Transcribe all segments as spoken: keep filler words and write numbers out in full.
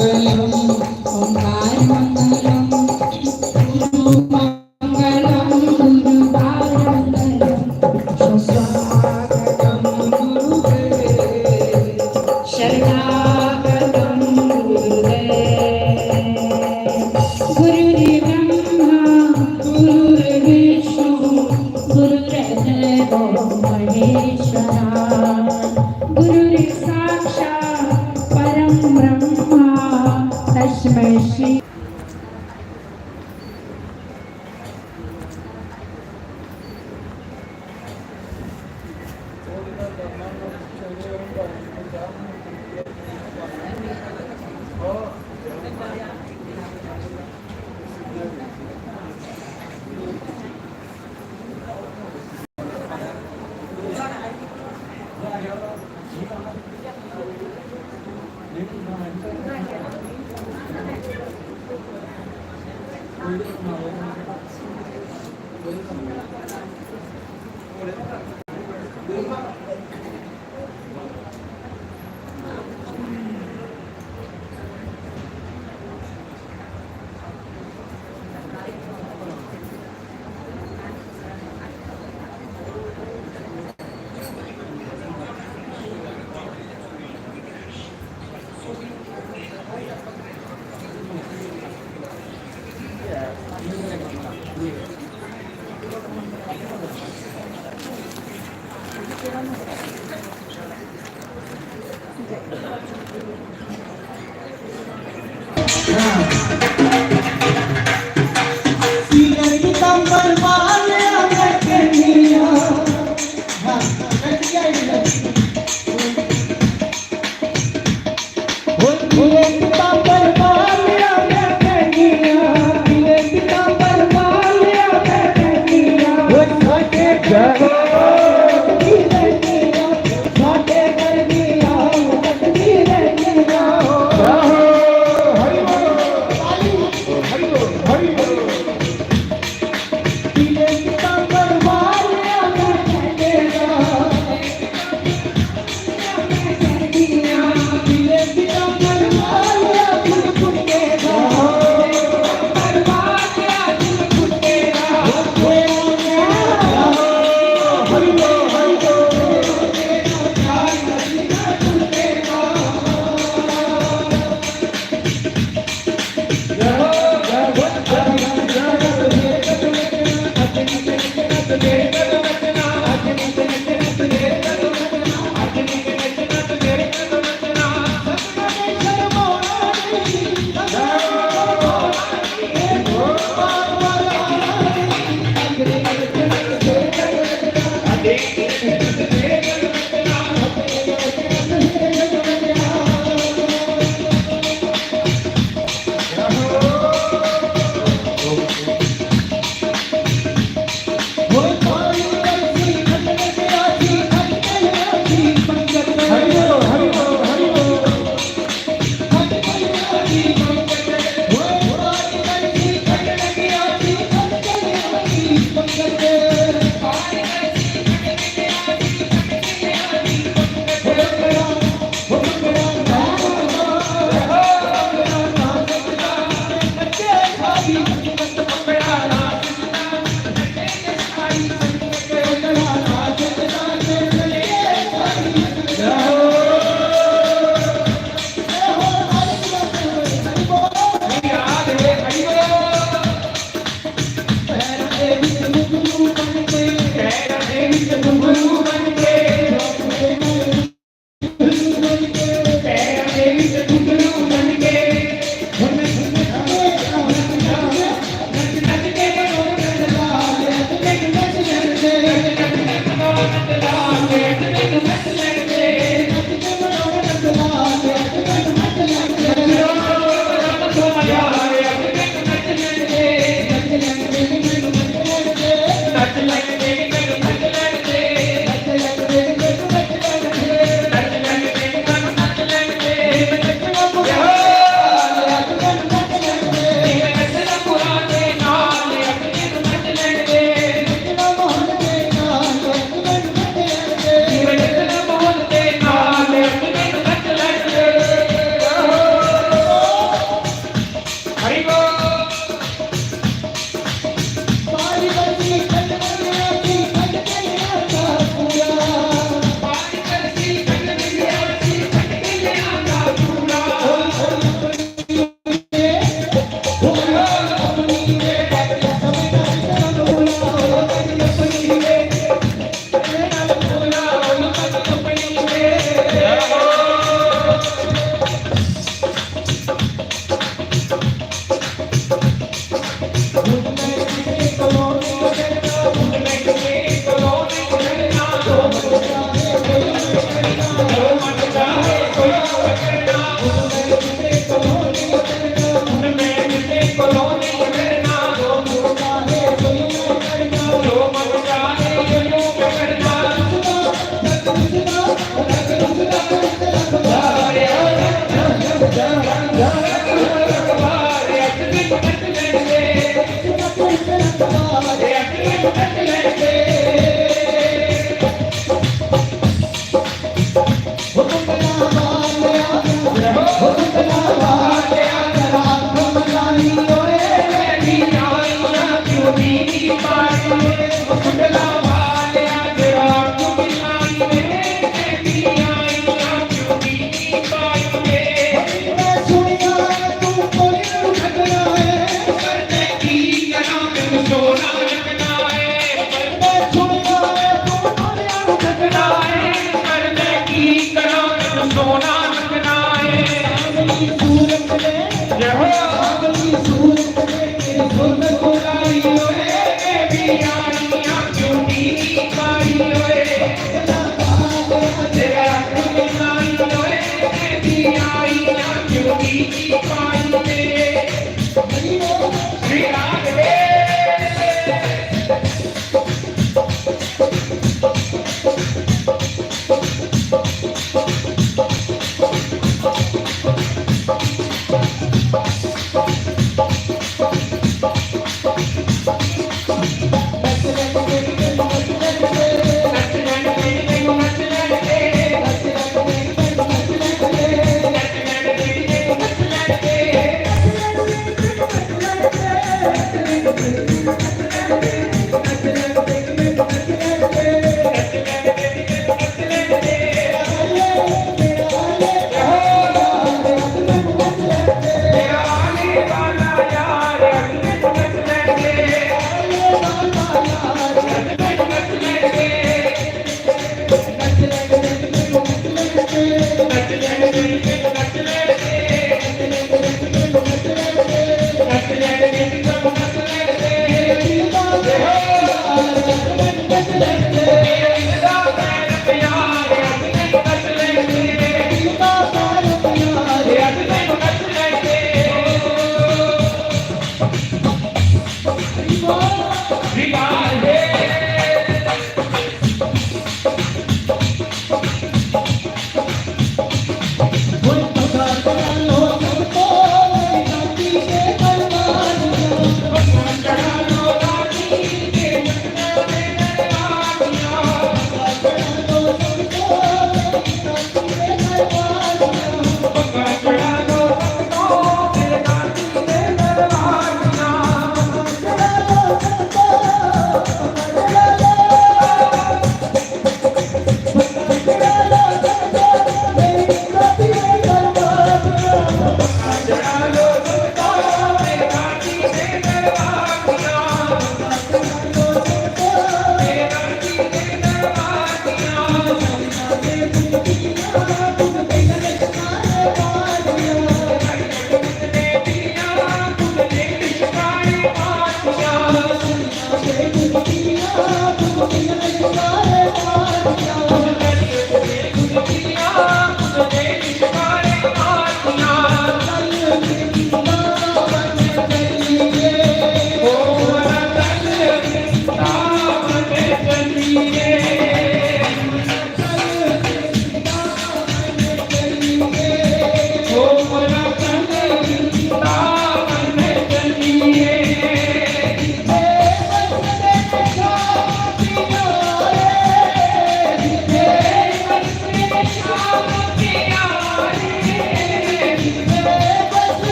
ओंकार मंगलम, गुरु मंगलम, गुरुवार मंगलम, सुस्वागतम गुरुदेव, शरणागतम गुरुदेव। गुरुर्ब्रह्मा गुरुर्विष्णु गुरुर्देवो महेश्वरा। गुरुर्साक्षात् परं ब्रह्मा तस्मै श्री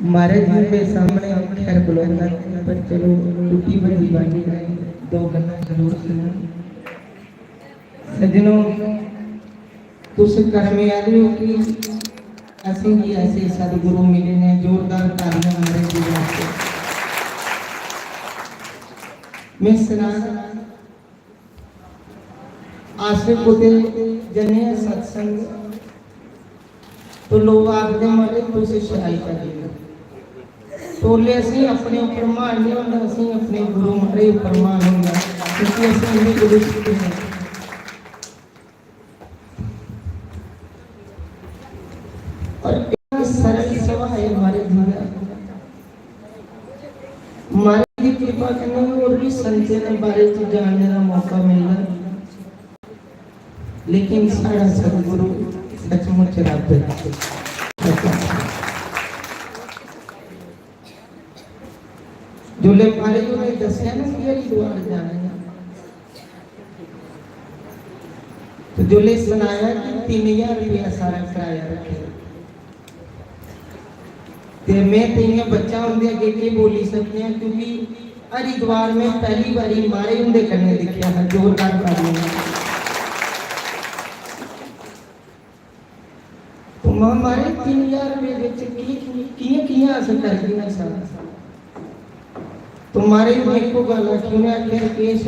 महाराज जी दे सामने खैर बुलांदा, पर चलो, टुट्टी भज्जी बांडी कन्नै दो गल्लां जरूर सुनो। सज्जनो, तुस कर्मे आह्ले हो कि असेंगी ऐसे सदगुरु मिले ने। जोरदार तालियां महाराज जी वास्ते। मैं सना, अस कुतै जन्ने आं सत्संग, तो लोक आखदे, "महाराज, तुस शराई करी लेओ।" तौले असेंगी अपने उप्पर मान नहीं होंदा, असेंगी अपने गुरु महाराज उप्पर मान होंदा, क्योंकि असें उं'दे कोल सिक्खे दा। और इतना सरल सुभाऽ ऐ महाराज जी दा। महाराज दी कृपा कन्नै होर भी संतें दे बारे च जानने दा मौका मिलदा, लेकिन साढ़ा सतगुरु सचमुच रब ऐ। जोल्लै महाराज होरें दस्सेआ ना कि हरिद्वार जाना ऐ, ते जोल्लै सनाया कि तिन्न ज्हार रपेआ सारा कराया रक्खे दा। ते में ते इ'यां बच्चा उं'दे अग्गें केह् बोली सकनी आं, क्योंकि हरिद्वार में पैह्ली बारी महाराज हुंदे कन्नै दिक्खेआ हा। जोरदार तालियां। तो महां, "महाराज, तिन्न ज्हार रपेऽ बिच केह्, कि'यां, कि'यां अस करगे ना सारा?" तो महाराज ने इक्को गल्ल आखी, उ'नें आखेआ, "केश,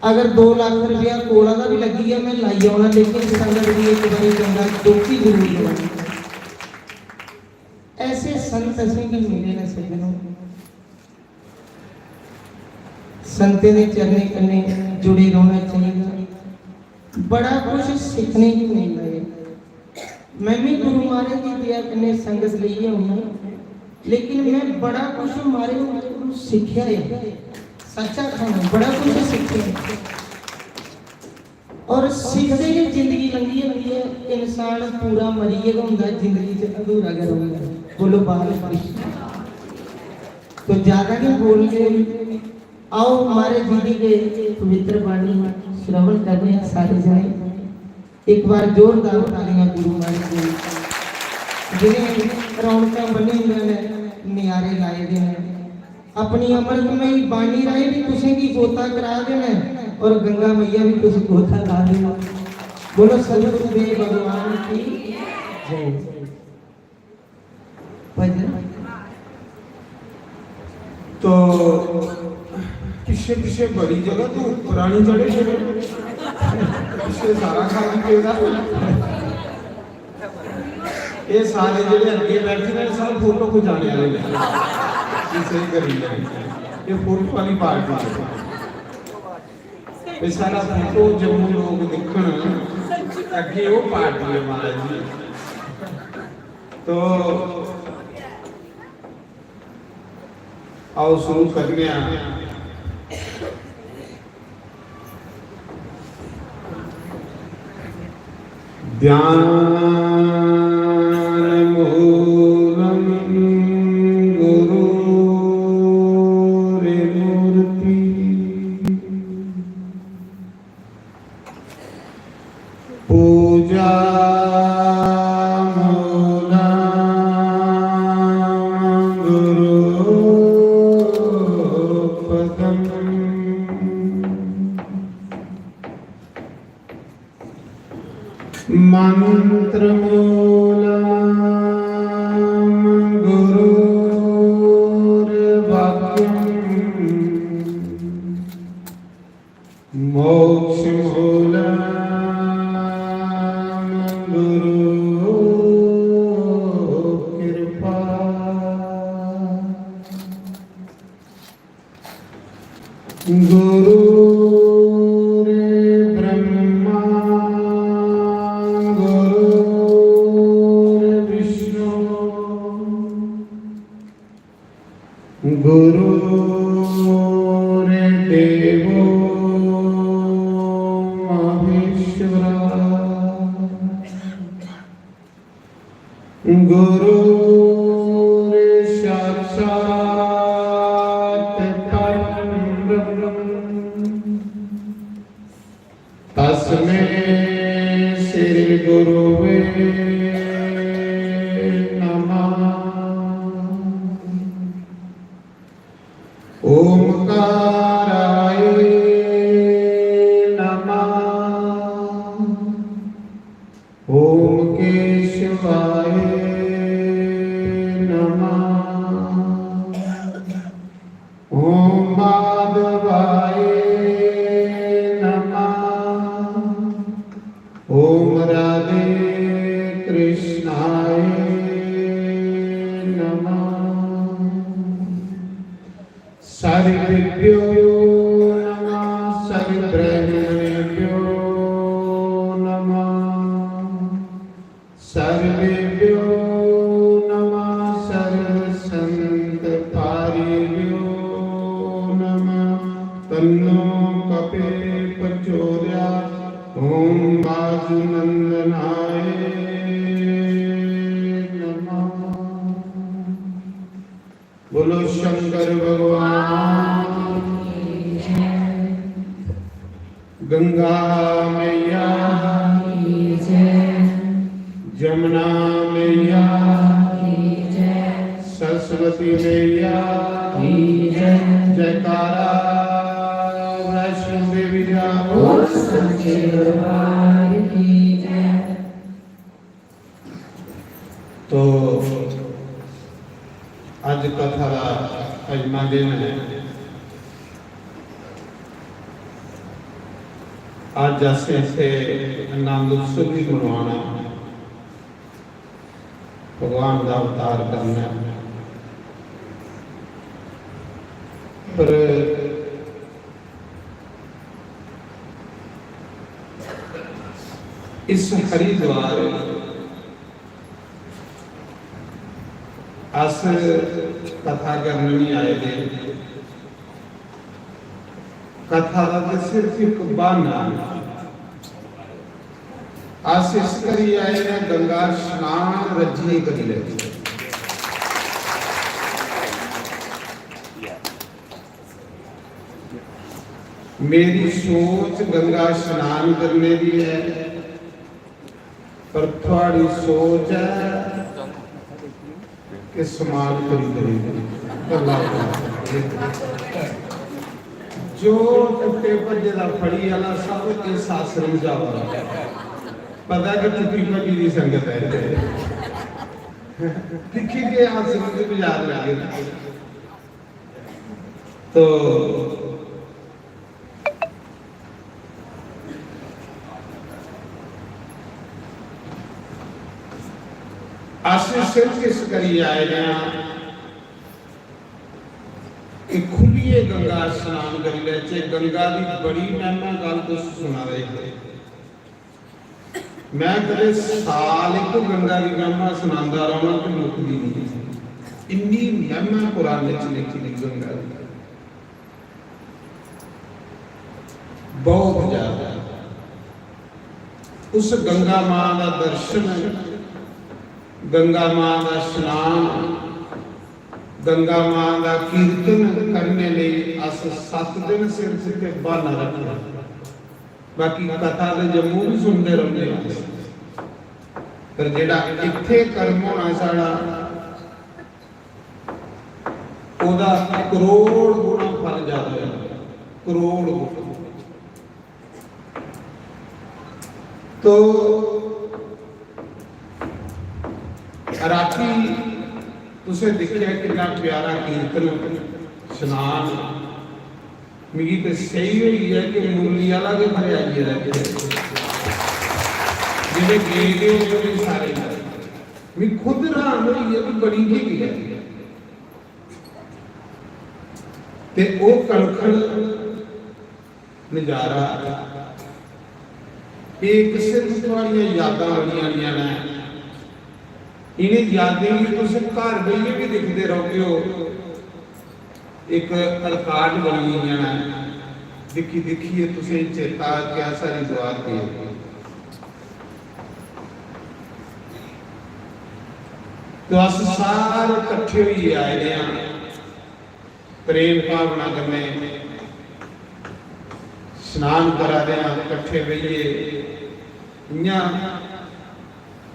अगर दो लक्ख रपेआ कोला दा बी लग्गी गेआ, में लाई औना, लेकिन संगत दी इक बारी चंगा चौकी जरूर लवानी।" ऐसे संत असेंगी मिले न सज्जनो। संतें दे चरणें कन्नै जुड़े रौह्ना चाहिदा। बड़ा कुछ सिक्खने गी मिलदा ऐ। मैं भी गुरु महाराज दी दया कन्नै संगत लेइयै औना, लेकिन मैं बड़ा कुछ महाराज हुंदे कोलू सिक्खेआ ऐ। सच्च आखां, मैं बड़ा कुछ सिक्खेआ ऐ। और सिखदे गै जिंदगी लंघी जंदी ऐ। इंसान पूरा मरियै गै होंदा, जिंदगी च अधूरा गै रौंह्दा। बोलो बाल कृष्ण। तो ज्यादा नहीं बोलते, आओ महाराज जी दी गै पवित्र बाणी श्रवण करने आं सारे जने। एक बार जोरदार तालियां गुरु महाराज जी, जिन्हें रौनकां बन्नी दियां ने, नजारे लाए दे ने। अपनी अमृतमयी बाणी राहें भी तुसें गी गोता करा दे ने और गंगा मैया भी तुस गोता ला दे हो। बोलो सतगुरु देव भगवान की जय। भजन। तो पिछे पिछे बड़ी जगह तू उप्परा नहीं चढ़े, पिछे सारा खाली पेदा। ये सारे जेह्ड़े अग्गे बैठे ने, सब फोटो खचाने वाले ने। ये सही करी ले। ये फोटो वाली पार्टी है। ये सारा फोटो जम्मू लोग दिक्खन, अग्गे वो पार्टी है महाराज जी। तो आओ शुरू करने आं। ध्यान मूलं गुरोर्मूर्ति पूजा मूलं गुरोपदम्। मन्त्रमूलं गुरोर्वाक्यम्। मोक्षमूलं गुरोः कृपा। गुरुर्ब्रह्मा गुरुर्विष्णु गुरुर्देवो महेश्वरा। गुरुर्साक्षात् परं ब्रह्म नमः। ॐ केशवाय नमः। ॐ माधवाय नमः। ॐ राधे कृष्णाय नमः। सर्वेभ्यो नमः, सर्वब्राह्मणेभ्यो नमः, सर्वेभ्यो नमः, सर्वसंतपारिभ्यो नमः। तन्नो कपे प्रचोदयात्। ॐ वासुनंदनाय नमः। बोलो शंकर भगवान की जय। गंगा मैया की जय। जमुना मैया की जय। सरस्वती मैया की जय। जयकारा वैष्णो देवी दा। बोल सच्चे दरबार की जय। तो अज कथा दा पंजमा दिन है। अज अस इत्थे आनंद उत्सव भी मनवाना, भगवान का अवतार करना है। पर इस हरिद्वार अस कथा करने नहीं आए थे। कथा दा ते सिर्फ एक बहाना है। अस इस करी आए हैं, गंगा स्नान रज्जियै करी लैगे। मेरी सोच गंगा स्नान करने दी है, पर थुआड़ी सोच है कि समान करी करी गल्लां करनियां। जो टुट्टे भज्जे दा फड़ी आह्ला सब इस आश्रम च आवा दा। पता कि टुट्टी भज्जी दी संगत है इत्थै। दिक्खी के आश्रम च बाजार लग्गे दे। तो अस सिर्फ इस करियै आए दे आं कि खुल्लियै गंगा स्नान करी लैचे। गंगा दी बड़ी महिमा, गल्ल तुस सुना दे हे। मैं कदे साल इक गंगा दी महिमा सनांदा रौह्ना ते मुकदी नहीं। इन्नी महिमा कुरान च लिखी दी गंगा दी। बहुत ज्यादा। उस गंगा मां दा दर्शन, गंगा मां दा स्नान, गंगा मां दा कीर्तन करने लेई अस सत्त दिन सिर्फ इत्थै ब्हाना रखना। बाकी कथा ते जम्मू भी सुनदे रौंह्दे आं अस। पर जेह्ड़ा इत्थै कर्म होना साढ़ा, ओह्दा करोड़ गुणा फल ज्यादा होंदा, करोड़ गुणा। तो राती तुसें दिक्खेआ किन्ना प्यारा कीर्तन, स्नान, मिगी ते स्हेई होई गेआ कि मुरली आह्ला गै घरै आई गेदा इत्थै। जेह्ड़े गे दे होंदे ने सारे, मिगी खुद र्हान होई गेआ कि बनी केह् गेआ। ते ओह् कणखण नजारा, एह् इक सिर्फ थुआड़ियां यादां बनी जानियां न। इ'नें यादें गी तुस घर बेहियै बी दिखदे रौह्गे ओ, इक रिकार्ड बनी गेइयां न। दिक्खी दिक्खियै तुसें चेता क्या सारी दुआ दे। तो अस सारे कट्ठे होइयै आए दे आं, प्रेम भावना कन्नै स्नान करा दे आं कट्ठे बेहियै। इ'यां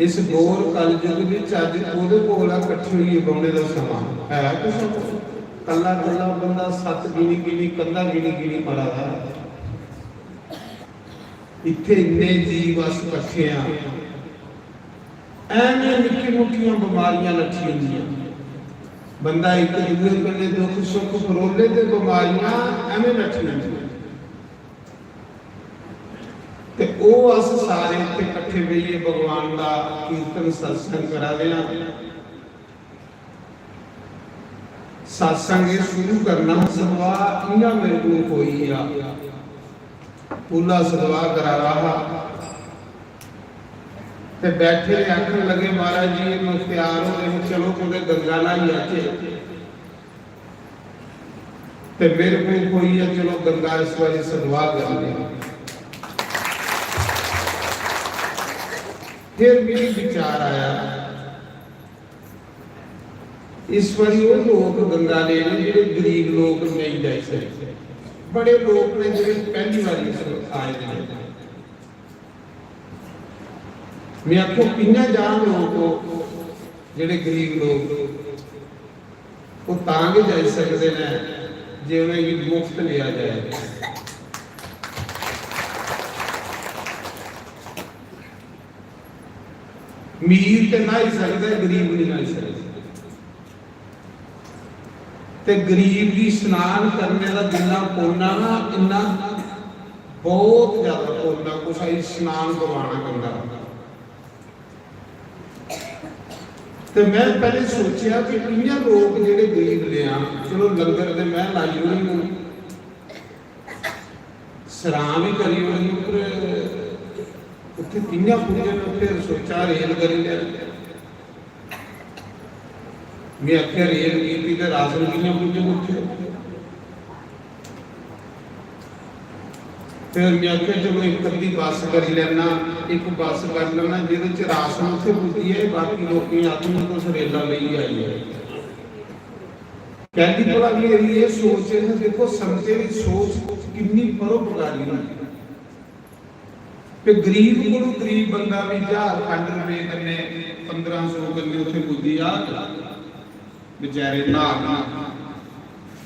इस घोर कलयुग बिच अज्ज कोह्दे कोल ऐ कट्ठे होइयै बौह्ने दा समां? है कुसै कोल? कल्ला कल्ला बंदा सत्त गिनी गिनी, कंधा गिनी गिनी मरा दा। इत्थै इन्ने जीव अस कट्ठे आं, ऐवें निक्की मुट्टियां बमारियां नट्ठी जंदियां। बंदा इक दूए कन्नै दुख सुख फरोले ते बमारियां ऐवें नट्ठी जंदियां। ते ओह् अस सारे इत्थै कट्ठे बेहियै भगवान दा कीर्तन सत्संग करा दे आं। सत्संग एह् शुरू करना हा सतवाह, इ'यां मेरे कोल कोई आ, पुल्ला सतवाह करा दा हा। ते बैठे दे आखन लगे, "महाराज जी, एह् मुख्तियार होंदे न, चलो कुतै गंगा न्हाई आचे।" ते मेरे कोल कोई आ, चलो गंगा इस बारी सतवाह करने आं। फिर मिगी विचार आया, इस बारी ओह् लोक गंगा लेने जेह्ड़े गरीब लोक नेईं जाई सकदे। बड़े लोक ने जेह्ड़े पैह्ली बारी इस आए दे न। में आखेआ, कि'यां जान लोक, ओह् जेह्ड़े गरीब लोक, ओह् तां गै जाई सकदे न जे उ'नेंगी मुफ्त लेआ जाए। मीर ते न्हाई सकदा ऐ, गरीब नहीं न्हाई सकदा। ते गरीब गी स्नान करने दा जिन्ना पुन्न ऐ ना, इन्ना बहुत ज्यादा पुन्न ऐ कुसै गी स्नान करवाना गंगा दा। ते में पैह्ले सोचेआ कि इ'यां लोक जेह्ड़े गरीब लेआं, चलो लंगर ते में लाई ओड़े हून, सरां बी करी ओड़ी, पर उत्थै कि'यां पुज्जन? फिर सोचा रेल करी लेआ। में आखेआ, रेल कीती ते राशन कि'यां पुज्जग उत्थै? फिर में आखेआ, चलो इक अद्धी बस करी लैना, इक बस करी लैना जेह्दे च राशन उत्थै पुज्जी जाए, बाकी लोकें गी आखूं तुस रेला लेइयै आई जाओ। कैंह्दी भला मेरी एह् सोच ऐ, देखो संतें दी सोच किन्नी परोपकारी होंदी। ते गरीब कोलू गरीब बंदा बी ज्हार खंड रपेऽ कन्नै, पंदरां सौ कन्नै उत्थै पुज्जी जाग, बेचारे न्हान,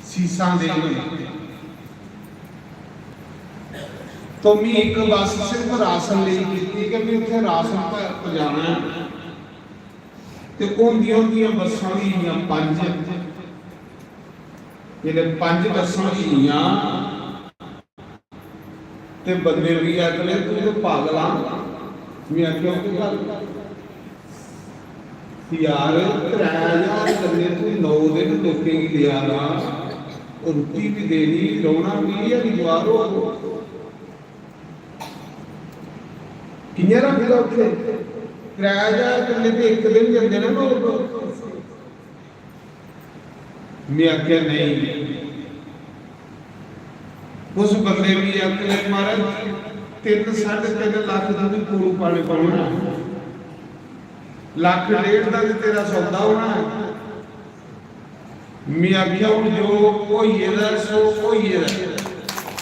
सीसां देन। तो मी इक बस सिर्फ राशन लेई कीती कि मी उत्थै राशन प-, पजाना ऐ। ते होंदियां होंदियां बस्सां होई गेइयां पंज। जिसलै पंज बस्सां होई गेइयां ते बंदे मिगी आखन लगे, "तूं ते पागल आ।" में आखेआ, "ओह् केह् गल्ल?" "यार, त्रै ज्हार कन्नै तूं नौ दिन लोकें गी लेआ ना, रुट्टी बी देनी, रौह्ना बी, हरिद्वार होग।" कि'यां रखदा उत्थै? त्रै ज्हार कन्नै ते इक दिन जंदे ना लोक। में आखेआ, "नेईं।" उस बंदे गी आखन लगे, "महाराज, तिन्न साढ़े तिन्न लक्ख दा बी पूरू पाने पौना, लक्ख डेढ़ दा ते तेरा सौदा होना ऐ।" में आखेआ, "हून जो होई गेदा ऐ, सो होई गेदा ऐ।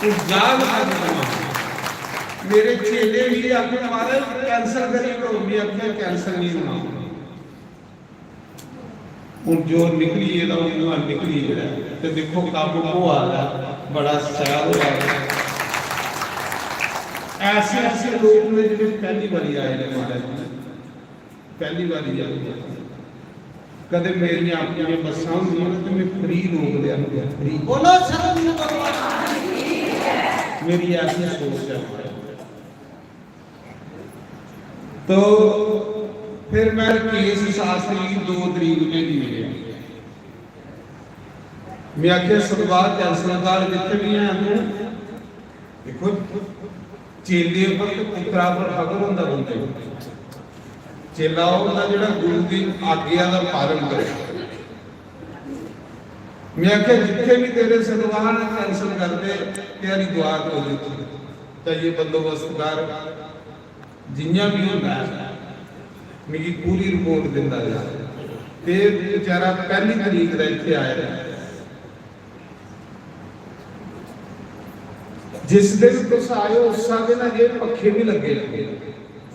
तूं जा, ना करना।" मेरे चेले मिगी आखन, "महाराज, cancel करी ओड़ो।" में आखेआ, "Cancel नहीं होना। हून जो निकली गेदा, ओह् उ'आं निकली गेदा ऐ।" ते दिक्खो, कम्म होआ दा, बड़ा शैल होआ दा। ऐसे, ऐसे लोक ने जेह्ड़े पैह्ली बारी आए ने, महाराज जी। पैह्ली बारी आया। कदें मेरियां अपनियां बस्सां होंदियां न ते में free लोक लेआंदे, free। बोलो सतगुरु भगवान की जय। मेरी ऐसी सोच है। तो फिर मैं केस शास्त्री गी दो तरीक भेजी ओड़ेआ। में आखेआ, "सतवाह cancel कर, जित्थै बी है तूं।" देखो, चेले पर ते पुत्तरा पर फख्र होंदा बंदे गी। चेला ओह् होंदा जेह्ड़ा गुरु दी आज्ञा दा पालन करे। में आखेआ, "जित्थै बी तेरे सतवाह न, cancel कर दे, ते हरिद्वार को जित्थै चाहिए बंदोबस्त कर, जि'यां बी होंदा ऐ, मिगी पूरी report दिंदा जा।" ते बेचारा पैह्ली तरीक दा इत्थै आए दा ऐ। जिस दिन तुस आए ओ, उस्सै दिन अजें पक्खे बी लग्गे दे।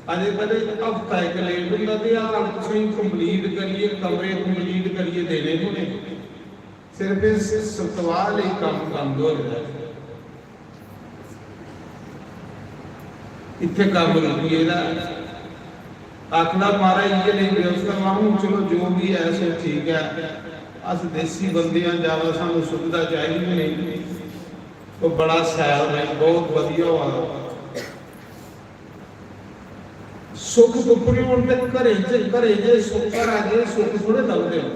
अजें पैह्लें हफ्ता इक late होंदा ते हाल तुसेंगी complete करियै, कमरे complete करियै देने पौने। सिर्फ इस सतवाह लेई कम्म बंद होए दा ऐ। इत्थै कम्म रुकी गेदा ऐ। आखना महाराज इ'यै नेही व्यवस्था, में हून चलो जो बी ऐ सो ठीक ऐ। अस देसी बंदे आं, ज्यादा सानू सुविधा चाहिदी बी नेईं। तो बड़ा शैल भाई, बहुत बधिया होआ दा। सुख तुप्पने होन ते घरें च, घरें च सुख, घरा च सुख थोड़े लभदे न।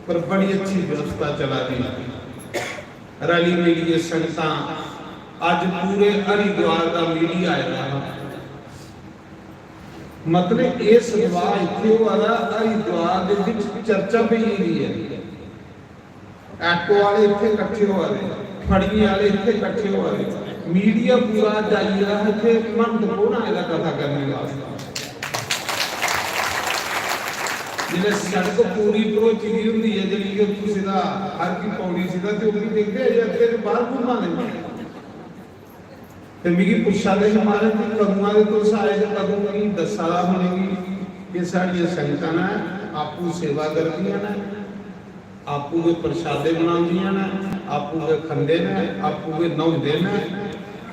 पर बड़ी अच्छी व्यवस्था चला दी। रली मिलियै संगतां, अज्ज पूरे हरिद्वार दा मीडिया आए दा हा। मतलब एह् सतवाह इत्थै होआ दा, हरिद्वार दे बिच चर्चा पेई गेदी ऐ। ऑटो आह्ले इत्थै कट्ठे होआ दे, फड़िये आह्ले इत्थै कट्ठे होआ दे। मीडिया पूरा अज्ज आई गेदा हा इत्थै, महंत कौन आए दा कथा करने वास्तै? जिसलै सड़क पूरी भरोची दी होंदी ऐ, जेह्ड़ी कि उत्थूं सिद्धा हर की पौड़ी सिद्धा, ते ओह् बी दिखदे अजें अग्गें ते बाह्र घुम्मा दे। ते मिगी पुच्छा दे हे, "महाराज जी, कदूं आए दे तुस? आए ते कदूं?" मिगी दस्सा दा हा उ'नेंगी कि साढ़ियां संगतां न, आपूं सेवा करदियां न, आपूं गै प्रसादे बनांदियां न, आपूं गै खंदे न, आपूं गै न्हौंदे न।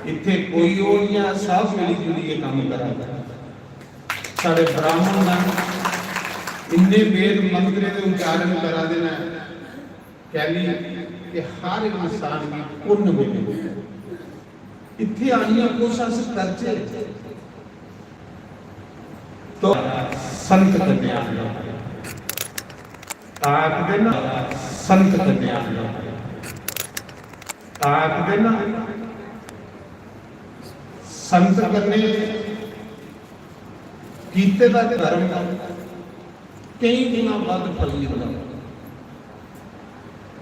इत्थै कोई ओह् निं ऐ, सब मिली जुलियै कम्म करा दे। साढ़े ब्राह्मण न, इन्ने वेद मंत्रें दे उच्चारण करा दे न। कैली कि हर इंसान गी पुन्न मिले। इत्थै आनियै कुछ अस करचै, तो संत कन्नै आंदा। तां आखदे ना, संत कन्नै आंदा। तां आखदे ना, संत कन्नै कीते दा कर्म केईं गुणा बद्ध फल मिलदा।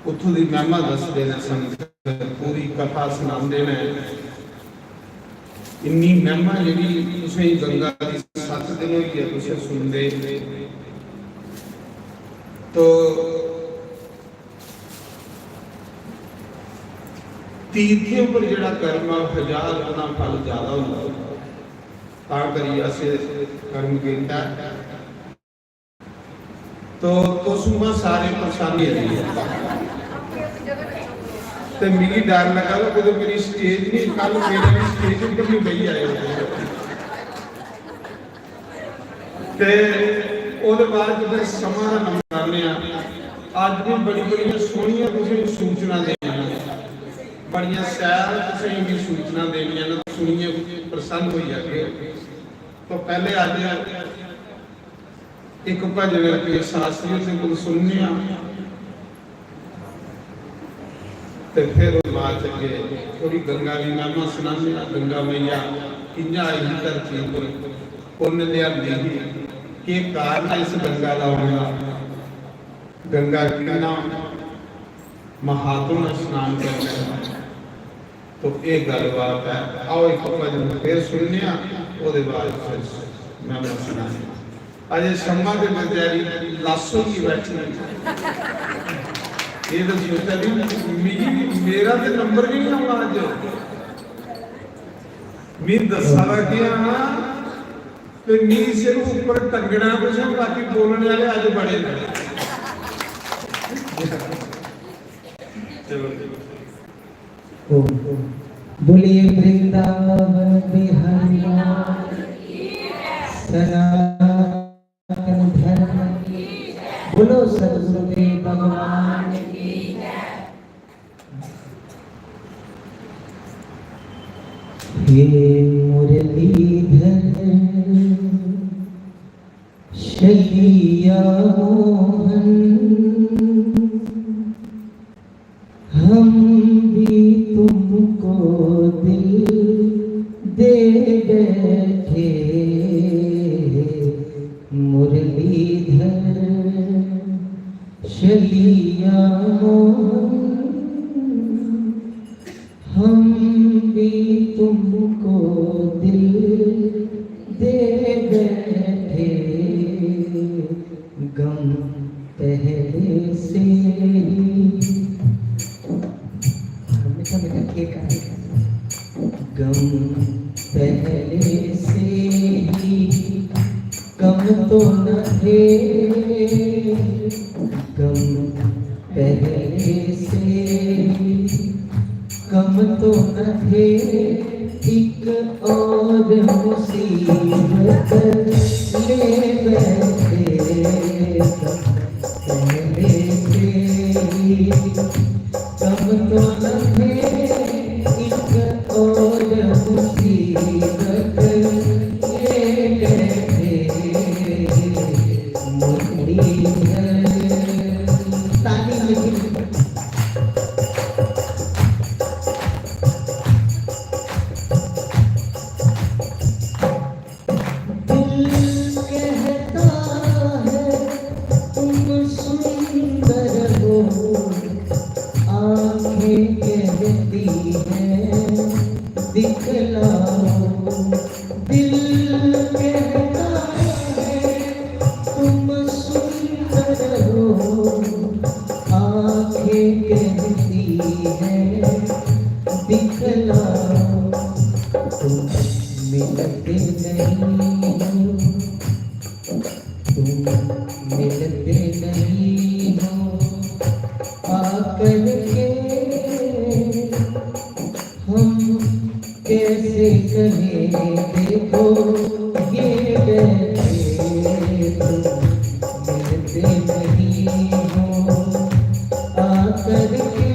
उत्थों दी महिमा दसदे न संत, पूरी कथा सनांदे न। इन्नी महिमा जेह्ड़ी तुसें गंगा दी सत्त दिन होई गे तुसें सुनदे। तो तीर्थें उप्पर जेह्ड़ा कर्म ऐ, हजार गुणा फल ज्यादा होंदा। तां करियै अस कर्म कीता। तो तुस उ'आं सारे परेशान होई गे। ते मिगी डर लगा कि कुतै मेरी स्टेज नहीं, कल मेरे भी स्टेज उप्पर नहीं बेही आए। ते ओह्दे बाद च फिर समां दा नंबर आने आं। अज्ज भी बड़ी बड़ियां सोहनियां तुसें सूचना देनियां, बड़ियां शैल तुसें गी सूचना देनियां न, सुनियै प्रसन्न होई जागे। तो पैह्ले अज्ज इक भजन रपे शास्त्री हुंदे कोल सुनने आं, ते फिर ओह्दे बाद च अग्गें थोड़ी गंगा दी महिमा सनाने आं। गंगा मैया कि'यां आई ही धरती उप्पर, कुन्न लेआंदी ही, केह् कारण ऐ इस गंगा दा औने दा, गंगा किन्ना महात्म ऐ स्नान करने दा। तो एह् गल्लबात ऐ। आओ इक भजन फिर सुनने आं, ओह्दे बाद फिर महिमा सनाने आं। अजे शम्मा ते बजारी लस्स होइयै बैठी दी। एह् ते सोचा दी, मिगी, मेरा ते नंबर गै निं औना अज्ज। मी दस्सा दा केह् आं, ते मी सिर्फ उप्पर टंगना कुछ, बाकी बोलने आह्ले अज्ज बड़े न। चलो। ओम। बोलिए वृंदावन बिहारी लाल सनातन धर्म। बोलो सदगुरुदेव भगवान की। हे मुरलीधर शैया मोहन, हम भी तुमको दिल दे बैठे। मुरलीधर शैया मोहन, हम भी तुमको दिल दे बैठे, गम पहले से ही। मीठा मीठा केक आ रहा है। गम पहले से ही कम तो न थे, गम पहले से ही कम तो न थे, एक और मुसीबत ले बैठे। पहले से ही कम तो न थे, एक और मुसीबत ले बैठे। मुरलीधर। ताली मीठी। दिल कहता है तुम सुंदर हो, आंखें कहती हैं दिखलाओ। दिल कहता है तुम सुंदर हो, आंखें कहती हैं दिखलाओ। तुम मिलते नहीं हो, तुम मिलते नहीं हो आकर के, हम कैसे कहें देखो ये बैठे, तुम मिलते नहीं हो आकर के।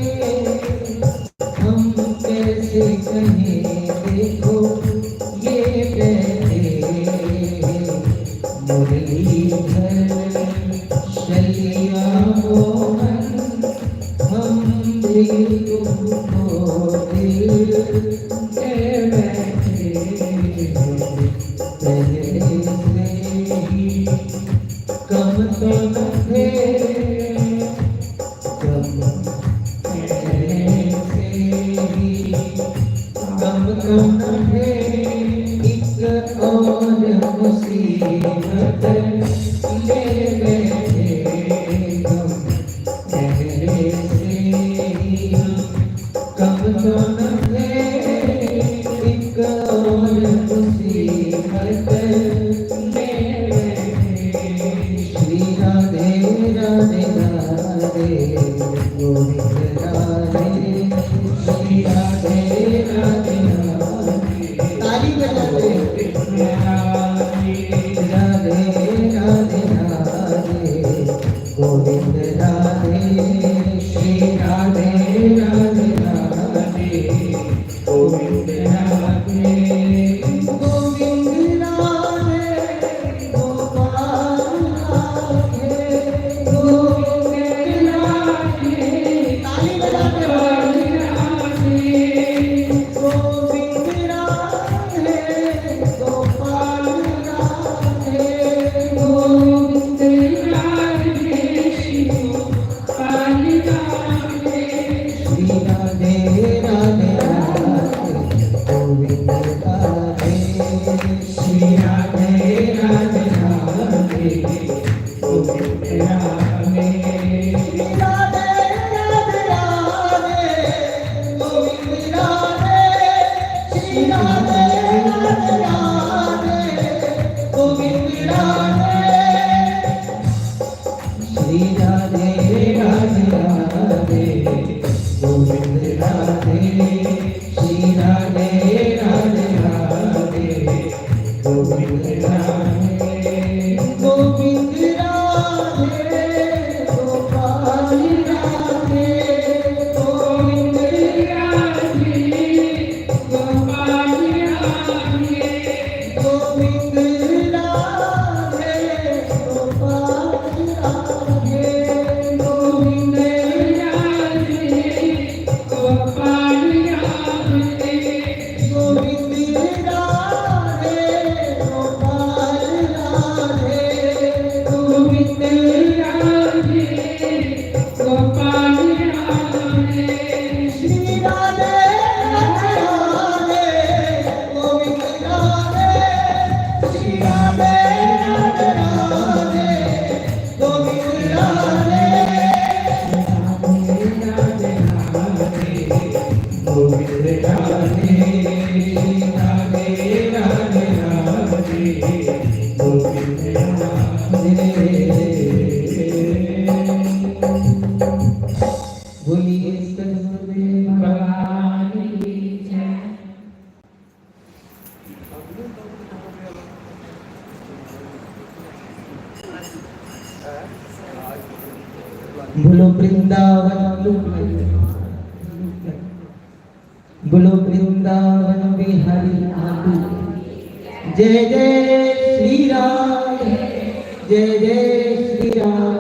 हम कैसे कहें देखो ये बैठे, मुरलीधर शैया मोहन, हम भी तुमको दिल दे बैठे। पहले से ही कम तो न थे, कम पहले से ही कम तो न थे, एक और मुसीबत ले बैठे। कम पहले से ही कम तो न थे, एक और मुसीबत ले बैठे। श्री राधे राधे राधे, गोविंद राधे। श्री राधे राधे राधे, ताली बजाते। राधे राधे राधे, गोविंद राधे। श्री राधे राधे राधे, गोविंद राधे। गोविंद राधे, गोपाल राधे, गोविंद राधे। ताली बजाते हुए। गोविंद राधे, गोपाल राधे, गोविंद राधे, श्री गोपाल राधे। श्री राधे राधे राधे, गोविंद राधे। श्री राधे राधे राधे, गोविंद राधे। श्री राधे राधे राधे, गोविंद राधे। श्री राधे राधे राधे, गोविंद राधे। श्री राधे राधे राधे, गोविंद राधे। श्री राधे राधे राधे, गोविंद राधे। गोविंद राधे, गोपाल राधे, गोविंद राधे, गोपाल राधे। गोविंद राधे, गोपाल राधे, गोविंद राधे, गोपाल राधे। गोविंद राधे, गोपाल राधे, गोविंद राधे, गोपाल राधे। श्री राधे राधे राधे, गोविंद राधे। श्री राधे राधे राधे, गोविंद राधे। राधे राधे राधे, गोविंद राधे। श्री राधे राधे राधे, गोविंद राधे। वृंदावन लुट गए। बोलो वृंदावन बिहारी लाल की। जय जय श्री राम, जय जय श्री राम।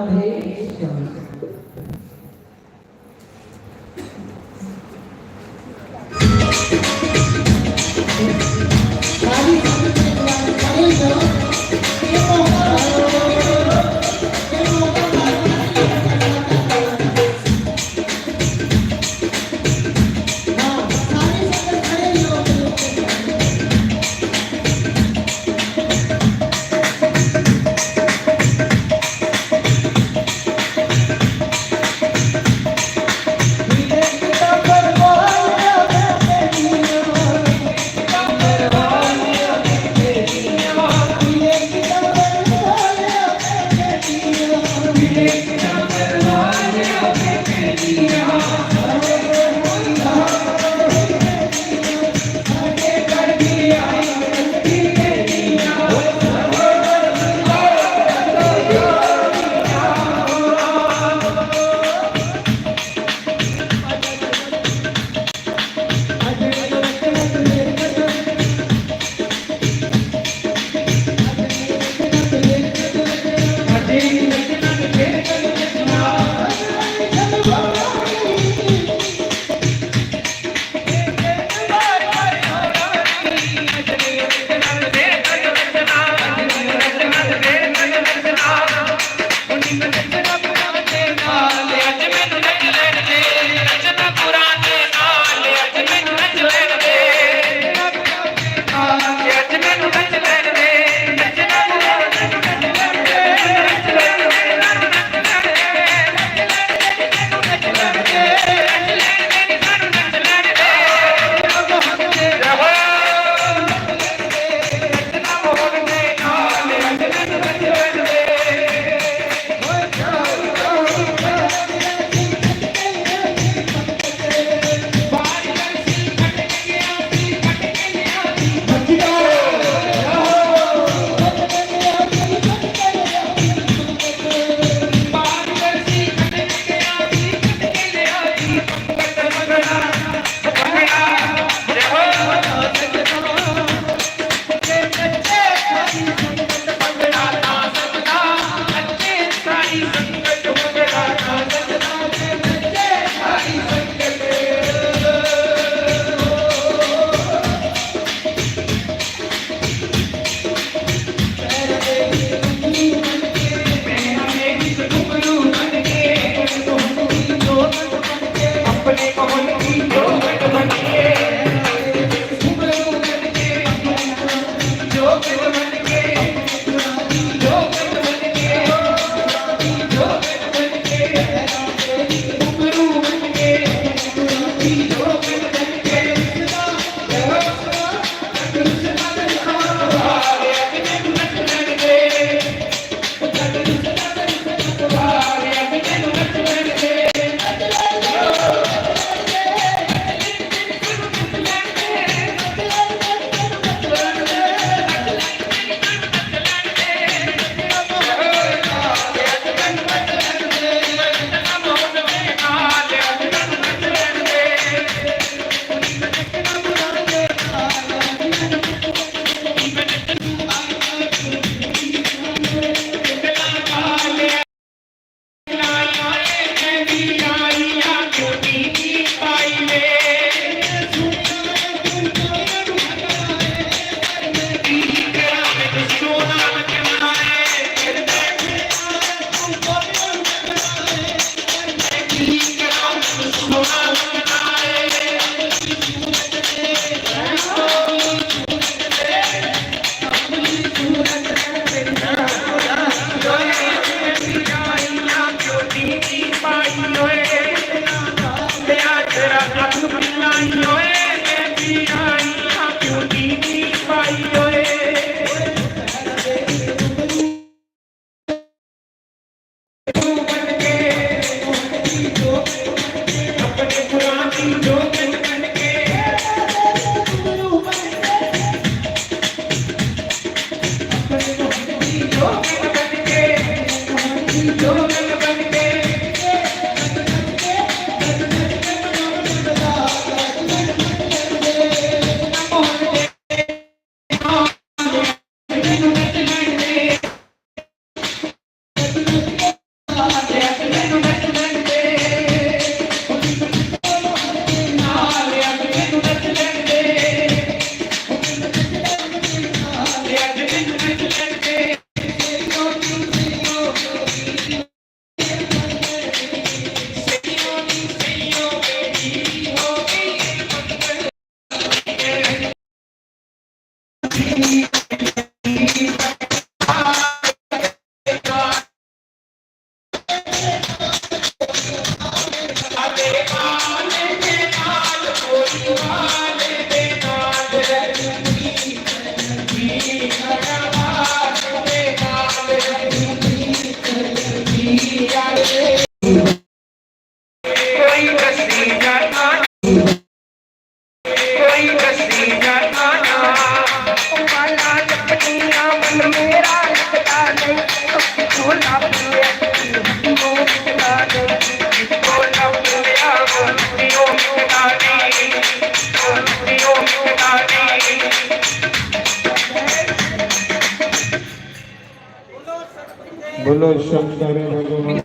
बोलो शंकर भगवान।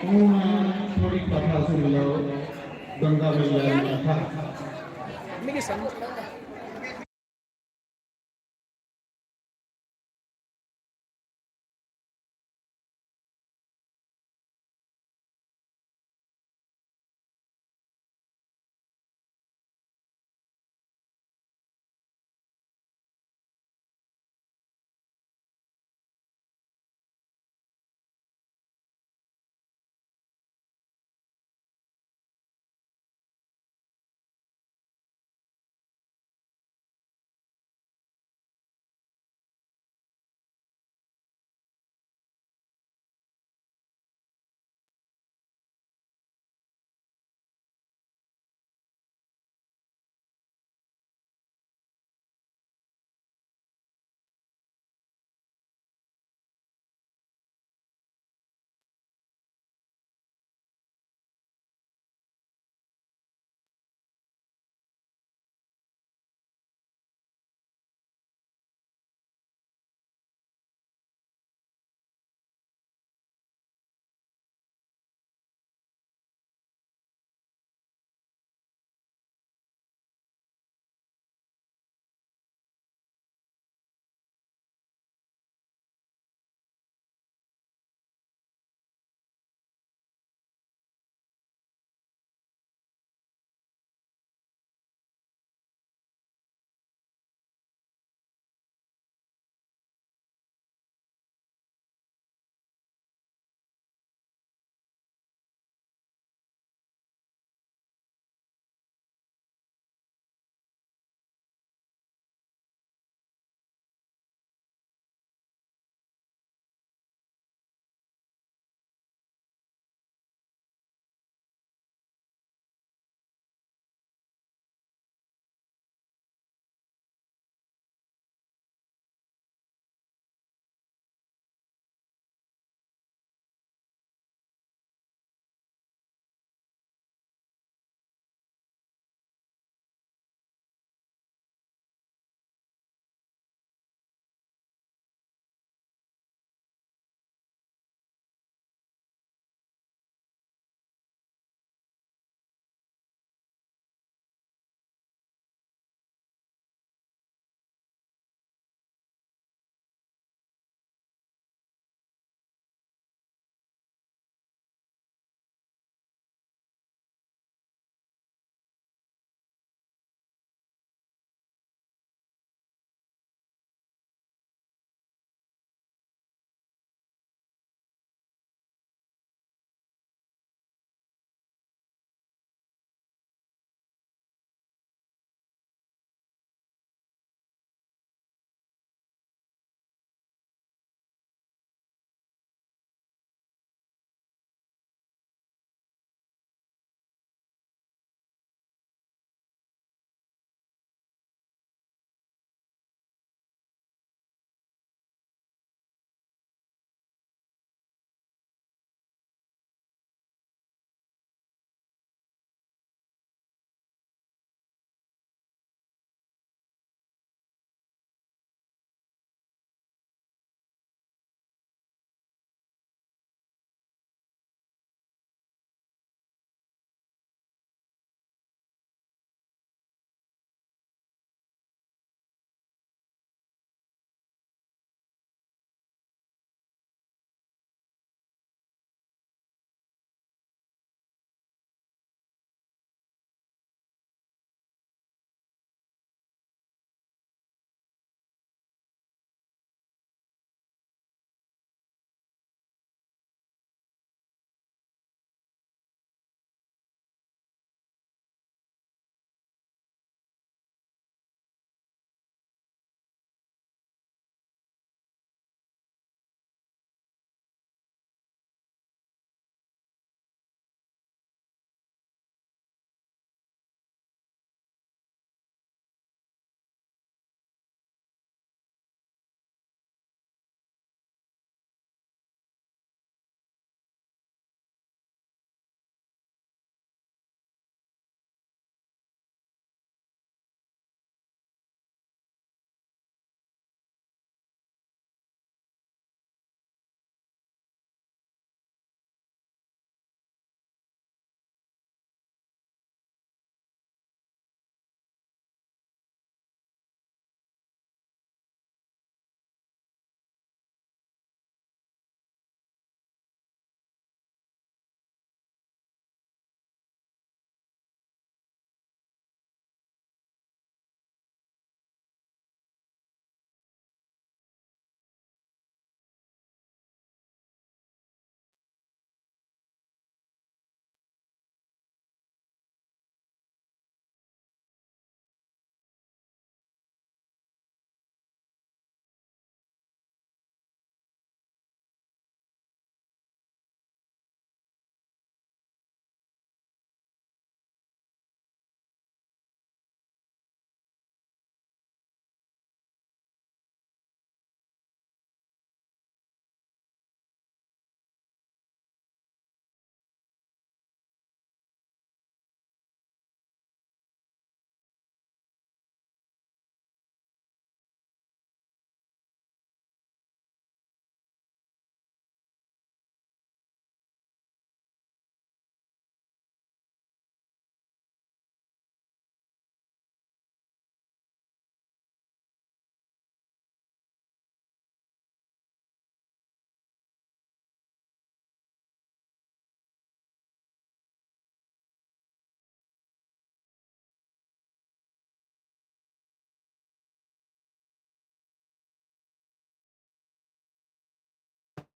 हूँ थोड़ी कथा सुन लो, गंगा मैया की कथा।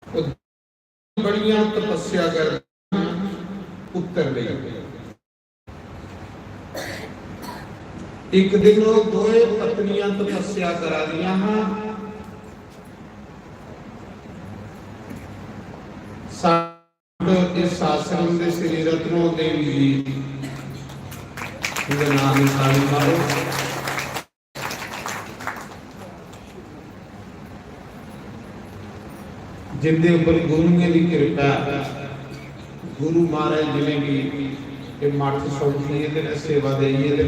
ओह् बड़ियां तपस्या करदियां पुत्तर लेई। इक दिन ओह् दोए पत्नियां तपस्या करा दियां हां। इस आश्रम दे श्री रत्नो देवी जी, उं'दे नाम दी ताली मारो, जिंदे उप्पर गुरुएं दी किरपा ऐ। गुरु महाराज जिनेंगी एह् मठ सौंपियै ते सेवा देइयै ते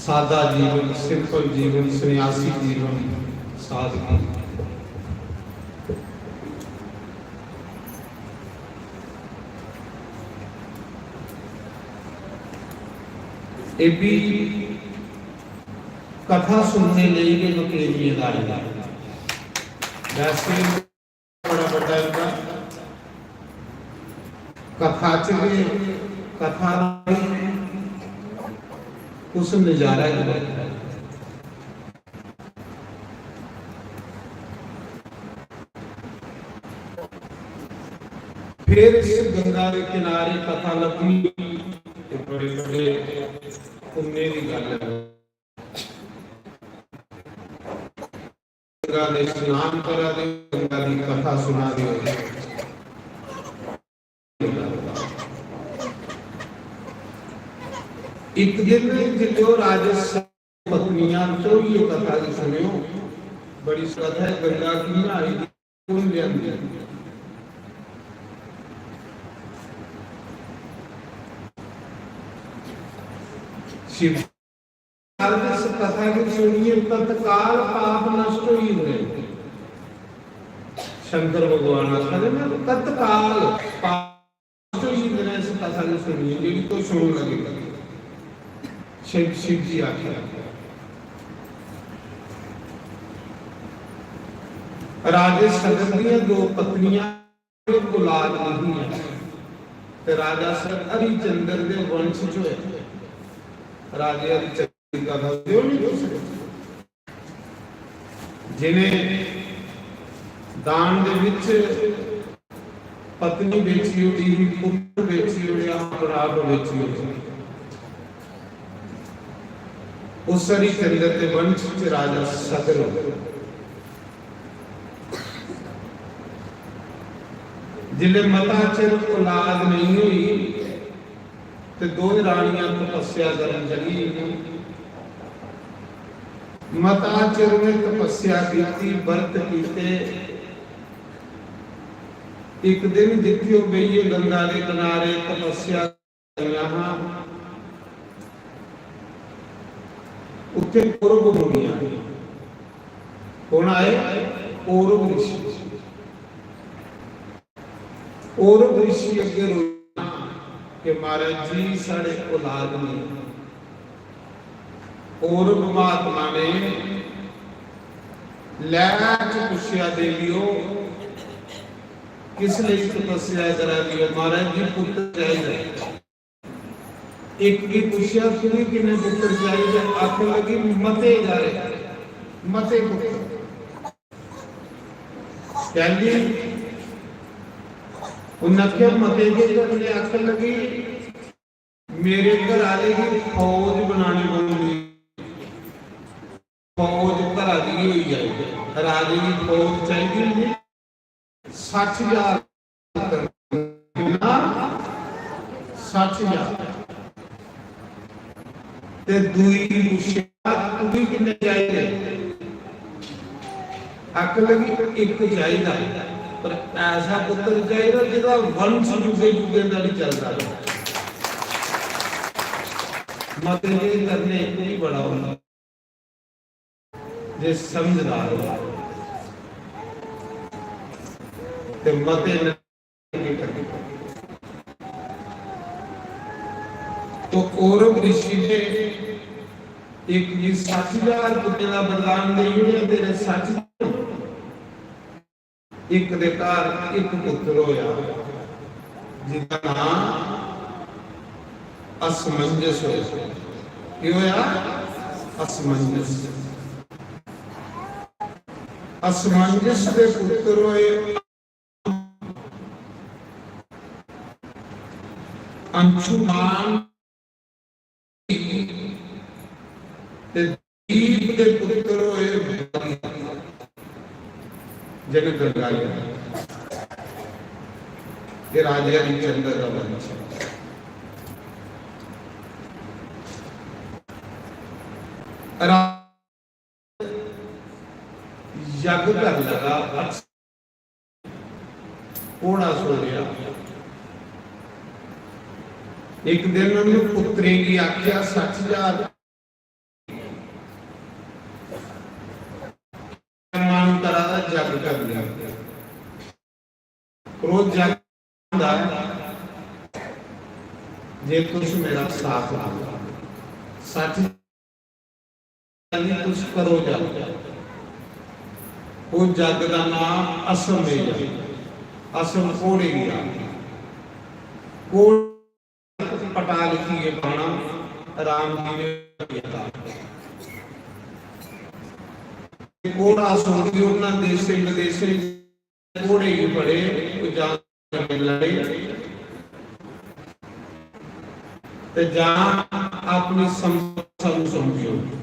सादा जीवन, सिंपल जीवन, सन्यासी जीवन, सादगी। एह् बी कथा सुनने लेई गै मकेरियें दा आए दा। वैसे बड़ा बड्डा इंदा कथा च गै, कथा दा उस नजारा च बैठा है। फिर इस गंगा दे किनारे कथा लब्भी, ते बड़े बड़े पुण्य दी गल्ल है। गंगा दे स्नान करा दे, गंगा दी कथा सुना दे। एक दिन जिल्लै ओह् राजे दी पत्नियां चौइये कथा गी सुनेओ, बड़ी कथा है, गंगा कि'यां आई दी, कु'न लेआंदी? शिव इस कथा गी सुनियै तत्काल पाप नष्ट होई जंदे। शंकर भगवान आखदे ने, तत्काल पाप नष्ट होई जंदे ने इस कथा गी सुनियै, जेह्ड़ी तुस सुनन लगे। शिव, शिव जी आखेआ। राजे सगर दियां दो पत्नियां औलाद नहीं है। ते राजा सर हरिचंद्र दे वंश चो है। राजे हरिचंद्र दी कथा सुनदे हो नहीं तुस? जिन्हें दान दे विच पत्नी बेची ओड़ी ही, पुत्र बेची ओड़ेआ, औलाद बेची ओड़ी। उस हरिचंद्र दे वंश च राजा सगर हो। जिसले मता चिर औलाद नहीं हुई, ते दोए रानियां तपस्या करन चली गेइयां। मता चिर उ'नें तपस्या कीती, व्रत कीते। इक दिन जित्थे ओह् बेहियै गंगा दे किनारे तपस्या करियां हां, उत्थे कौरव मुनि आए। कौन आए? कौरव ऋषि। कौरव ऋषि अग्गे रोया कि महाराज जी, साढ़े औलाद नहीं। कौरव महात्मा ने लैह् च पुच्छेआ, देवियो, किस लेई तपस्या करा दी हो? महाराज जी, पुत्र चाहिदा। इक गी पुच्छेआ, तुगी किन्ने पुत्र चाहिदे? आखन लगी, मते गै, मते पुत्र। कैली? उन्नै आखेआ, मते केह् करने? आखन लगी, मेरे घर आह्ले गी फौज बनानी पौनी, फौज घरा दी होई जाए, राजे दी फौज चाहिदी होंदी। सट्ठ हजार। किन्ना? सट्ठ हजार। ते दूई गी पुच्छेआ, तुगी किन्ने चाहिदे? आखन लगी, इक चाहिदा, पर ऐसा पुत्र चाहिदा जेह्दा वंश जुगे जुगे धोड़ी चलदा रहे। मते दे करने इक ही बड़ा होंदा। जे समझदार हो ते मते न। तो कौरव ऋषि ने इक गी सट्ठ हजार पुत्रें दा वरदान देई ओड़ेआ, तेरे सट्ठ इक दे घर इक पुत्र होया, जिसदा नां असमंजस होया। केह् होया? असमंजस। असमंजस दे पुत्र होए अंशुमान ते दीप दे पुत्र होए बलि, जिन गंगा लिया। ये राजे हरिचंद्र का वंश है। रा-, यज्ञ कर लगा, घोड़ा सो गया। एक दिन उन्हें पुत्रें की आख्या, "सठ हजार मन करा दा जग कर लिया।" रोज जग होंदा है, "जे तुस मेरा साथ दो।" सच नहीं, तुस करो जग। वो जग का नाम असम है। असम घोड़े की आखी। घोड़े पटा लिखिए पाना, राम जी ने किया। घोड़ा सो गया उन्होंने देशे विदेशे, घोड़े की पड़े, वो जान लड़े। ते जां अपनी संपदा सानू सौंपियो।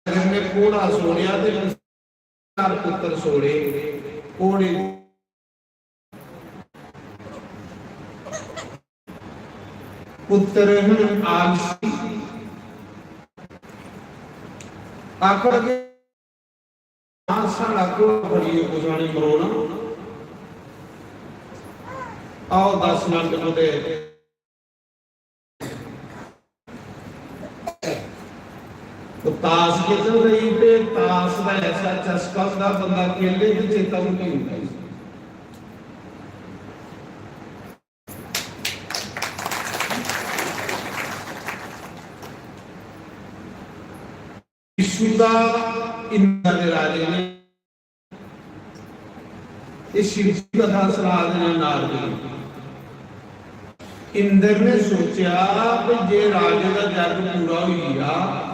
अगर ने घोड़ा छोड़िया ते चार पुत्र छोड़े, घोड़े पुत्र हन आलसी। आखर के हाँ, साढ़ा घोड़ा फड़िए कुसै ने मरोना। आओ, दस मिनट कुतै ताश खेढन लगी पे। ताश दा ऐसा चस्का होंदा, बंदा खेले ते चेता भुल्ली जंदा। विश्व दा इंद्र दे राजे ने, ये शिव जी कथा सना दे ने नारद जी। इंद्र ने सोचा कि जे राजे दा जग पूरा होई गया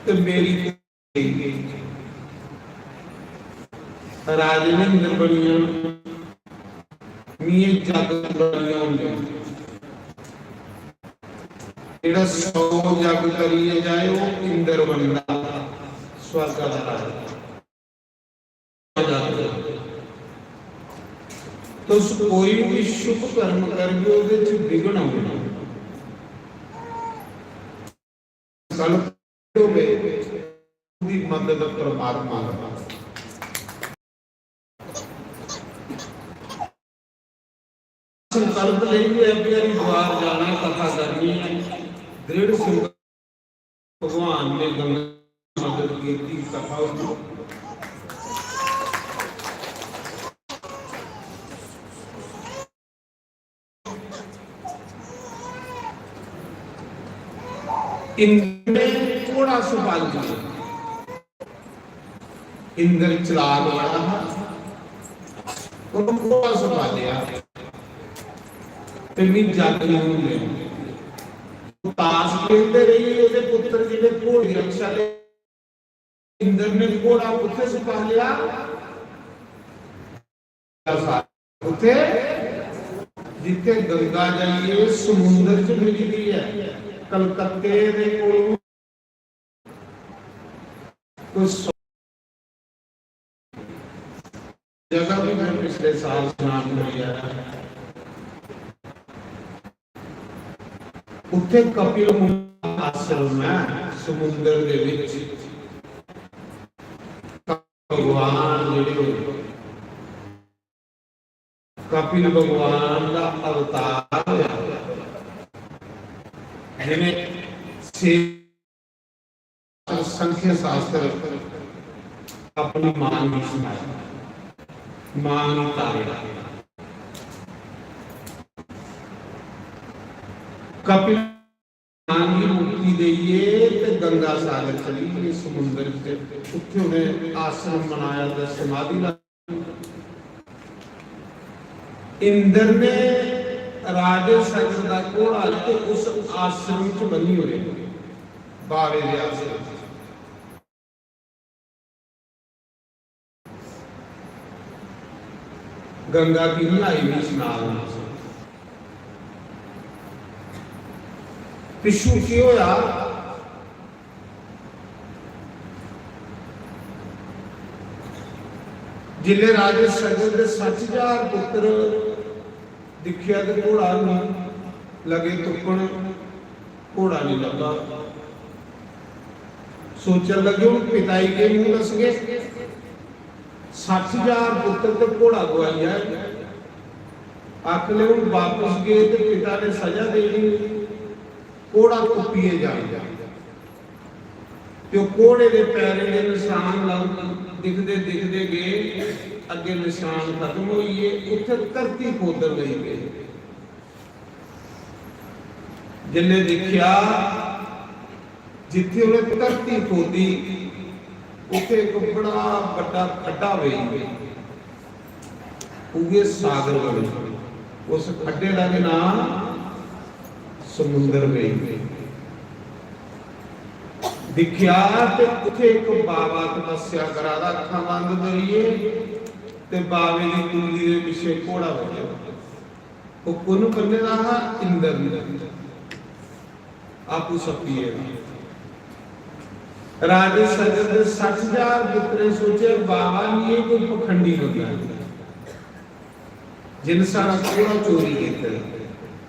ते मेरी राजे ने इंद्र बनिया, मिये जग बनिया होंदे। जेड़ा सौ जग करिए जाए, वो इंद्र बनदा, स्वर्ग दा राजा। तुस कोई भी शुभ कर्म करगे, ओहदे च विघ्न होना। संकल्प होवे, ओहदी मदद परमात्मा करदा। संकल्प लेइयै अपने हरिद्वार जाना, कथा करनी है। दृढ़ संकल्प, भगवान ने गंगा मदद की थी, कथा होती। इंद्र ने घोड़ा संभाल लिया। इंद्र चालाक बड़ा हा, उन्होंने घोड़ा संभालिया ते मी जग नहीं होंदे। ताश खेलते रही, ओहदे पुत्र जिहड़े घोड़े रक्षा ले, इंद्र ने घोड़ा कुत्थे छुपा लिया? कुत्थे? जिथे गंगा जाइए समुंदर च मिलदी है। कलकत्ते दे कोलों कोई सौ जगह भी मैं पिछले साल स्नान करी आया। उत्थे कपिल मुनि दा आश्रम है समुंदर दे विच। भगवान जेह्ड़े कपिल भगवान दा अवतार होया, जिन्हें छे संख्या शास्त्र अपनी मां गी सनाया, मां गी तारेआ। कपिल भगवान गी मुक्ति देइयै ते गंगा सागर चली गे समुंदर च। उत्थे उ'नें आश्रम बनाया ते समाधि लाई। इंद्र ने राजे सगल दा घोड़ा ते उस आश्रम च बन्नी ओड़े, बावे दे आश्रम च। गंगा की नहीं आई भी स्नान। पिछू की होया? जिले राजे सगल दे सट्ठ हजार पुत्र दिखिया ते घोड़ा नहीं लगे तुप्पण, घोड़ा नहीं लब्भा। सोचन लगे, "हुण पिता ही के मूंह दसगे? सट्ठ हजार पुत्र ते घोड़ा गवाई आए।" आखले, "हुण वापस गए ते पिता ने सजा देनी, घोड़ा तुप्पिए जाए।" ते ओह् घोड़े दे पैरें दे नशान लग दिखदे दिखदे गए, अग्गे नशान खत्म होई गे, उत्थे धरती खोदन लगी पे। जिसने देखा, जिथे उन्हें धरती खोदी, उथे एक बड़ा बड़ा खड्डा पेई। उगे सागर बने। उस खड्डे का भी नाम समुंदर पेई। दिखा ते उथे एक बाबा तपस्या करा दा, अखां बंद करिए, ते बाबे की कुंडी के पिछे घोड़ा बने। वो कुण बने दा हा? इंद्र ने। आपू सप्पिए। राजे सगल दे सट्ठ हजार पुत्रे सोचे, "बाबा नहीं, ये कोई पखंडी बंदा है, जिन सारा घोड़ा चोरी किया,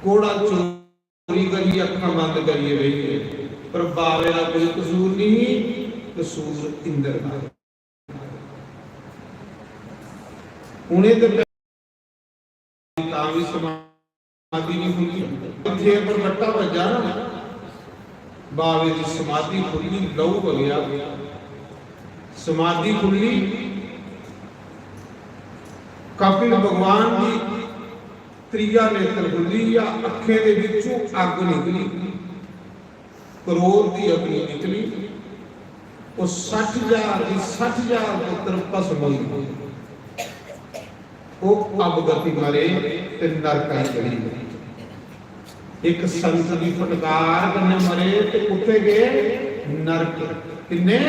घोड़ा चोरी करिए अखां बंद करिए बेही गए।" पर बाबे का कोई कसूर नहीं, कसूर इंद्र का। उन्हें तो तां भी समाधि नहीं खुली। इत्थे परगट्टा बज्जा ना, बाबे की समाधि खुली, लहू बगया, समाधि खुली। कपिल भगवान की त्रीया नेत्र खुली या अखें दे विचों अग निकली। क्रोध की अग्नि निकली, वो सट्ठ हजार की सट्ठ हजार पुत्र भस्म होई गए। वो अवगति मरे ते नरकाई चली गए। एक संत की फटकार कन्ने मरे ते कुत्थे गए? नरक। किन्ने?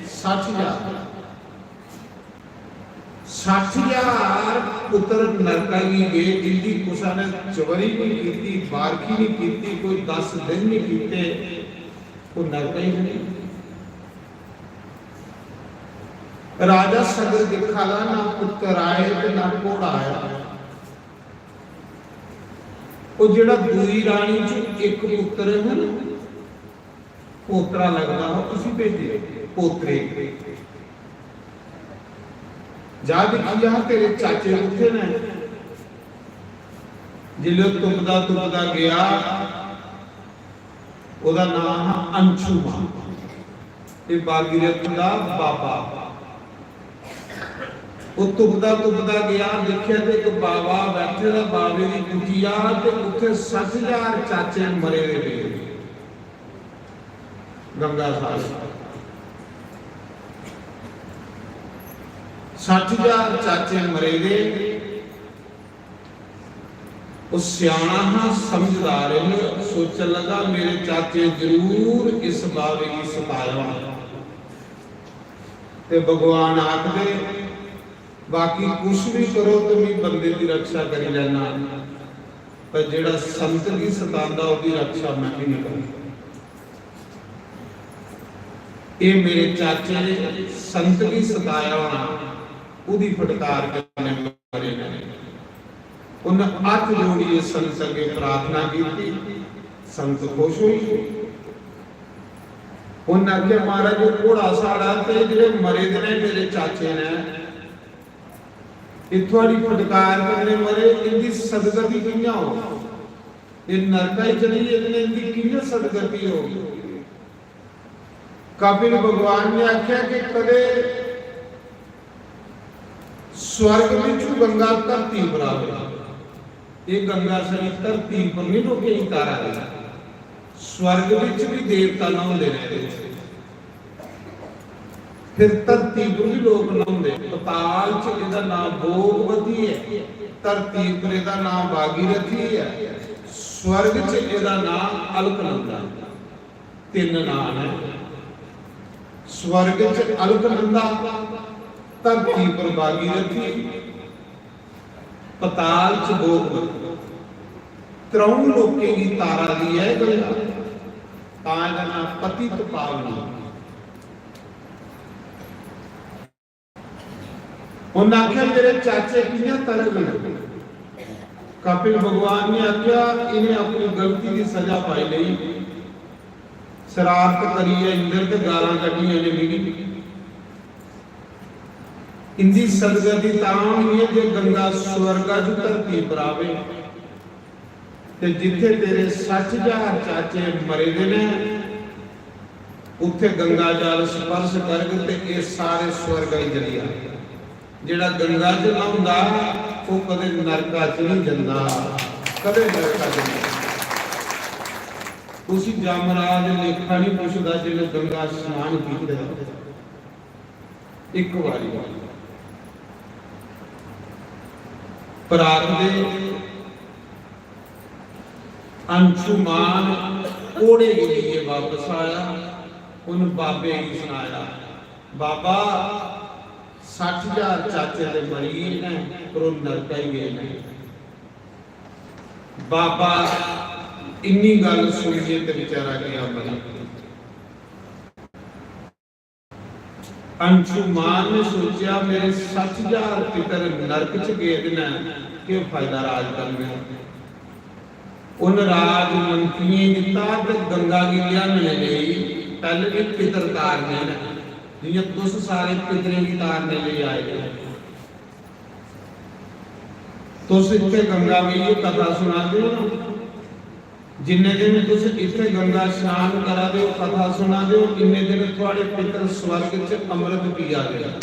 सट्ठ हजार। सट्ठ हजार पुत्र नरका गी गे, जिंदी कुसा ने चवरी नहीं कीती, बारखी नहीं कीती, कोई दस दिन नहीं कीते, वो नरका ही नहीं। राजा सगर दिखा दा, ना पुत्र आए ते ना घोड़ा आया। वो जेड़ा दूई रानी च एक पुत्र है ना, पोतरा लगदा हा, उसी भेजे, पोतरे। जा दिक्खी जा, तेरे चाचे कुत्थे ने? जिसलै ओह् तुपदा तुपदा गया, ओह्दा नांऽ हा अंशुमान। एह् भागीरथ दा बाबा। ओह् तुपदा तुपदा गया, दिक्खेआ ते इक बाबा बैठे दा, बाबे दी कुटिया, ते उत्थे सट्ठ हजार चाचे मरे दे पे। गंगा सागर। सट्ठ हजार चाचे मरे दे। ओह् स्याना हा, समझदार हा, सोचन लगा, "मेरे चाचे जरूर इस बाबे गी सताया होना।" ते भगवान आखदे, "बाकी कुछ भी करो, तो मैं बंदे की रक्षा करी लैना, पर जेड़ा संत की सतांदा, ओहदी रक्षा मैं भी नहीं करता।" ये मेरे चाचे ने संत की सताया होना, ओहदी फटकार कन्नै मरे ने। उन्हें हत्थ जोड़िए संत अगे प्रार्थना की, संत खुश हुई। उन्हें आख्या, "महाराज, वो घोड़ा साढ़ा ते जेड़े मरे दे ने मेरे चाचे ने, ये थुआड़ी फटकार कन्नै मरे, इनकी सदगति कि'यां हो? ये नरका ही चली गेदे ने, इनकी कि'यां सदगति हो?" कपिल भगवान ने आख्या कि कदे स्वर्ग बिचू गंगा धरती पर आवे। ये गंगा सारी धरती पर नहीं लोकें गी तारा देना। स्वर्ग बिच भी देवता न्हौंदे ने एह्दे च। फिर धरती पर भी लोक न्हौंदे। पताल च एह्दा नाम भोगवती है, धरती पर एह्दा नाम भागीरथी है, स्वर्ग च एह्दा नाम अलकनंदा है। तिन्न नाम है। स्वर्ग च अलकनंदा, धरती पर भागीरथी, पताल च बोग। त्र'ऊं लोकें गी तारा दी ऐ गंगा, तां एह्दा नां पतित पावनी। उन्न आखेआ, "मेरे चाचे कि'यां तरग न?" कपिल भगवान ने आखेआ, "इ'नें अपनी गलती दी सजा पाई लेई, शरारत करियै इंद्र ते गालां कड्ढियां ने मिगी। इंदी सदगति तां होनी ऐ जे गंगा स्वर्गा च धरती पर आवे।" ते जित्थे तेरे सट्ठ हजार चाचे मरे दे ने, उत्थे गंगा जल स्पर्श करग ते एह् सारे स्वर्ग आई चली जाग। जेह्ड़ा गंगा च न्हौंदा, ओह् कदें नरका च नहीं जंदा, कदें नरका च नहीं जंदा। उसी जमराज लेखा नहीं पुछदा जिन्हें गंगा स्नान कीते दा। इक बारी पर आखदे अंशुमान घोड़े गी लेइयै बापस आया। उन बाबे गी सनाया, "बाबा, सट्ठ हजार चाचे ते मरी गे न, पर ओह् नरका ही गे न।" बाबा इन्नी गल्ल सुनियै ते बेचारा गेआ मरी। अंशुमान ने सोचेआ, "मेरे सट्ठ हजार पितर नरक च गेदे न, केह् फायदा राज करने दा?" उन राज मंत्रियें गी दित्ता ते गंगा गी लेआनने लेई पैह्ले बी पितर तारने न, जि'यां तुस सारे पितरें गी तारने लेई आए दे ओ। तुस इत्थै गंगा बेहियै कथा सुना दे ओ ना, जिन्ने दिन तुस इत्थै गंगा स्नान करा दे ओ, कथा सुना दे ओ, इन्ने दिन थुआड़े पितर स्वर्ग च अमृत पिया दे न।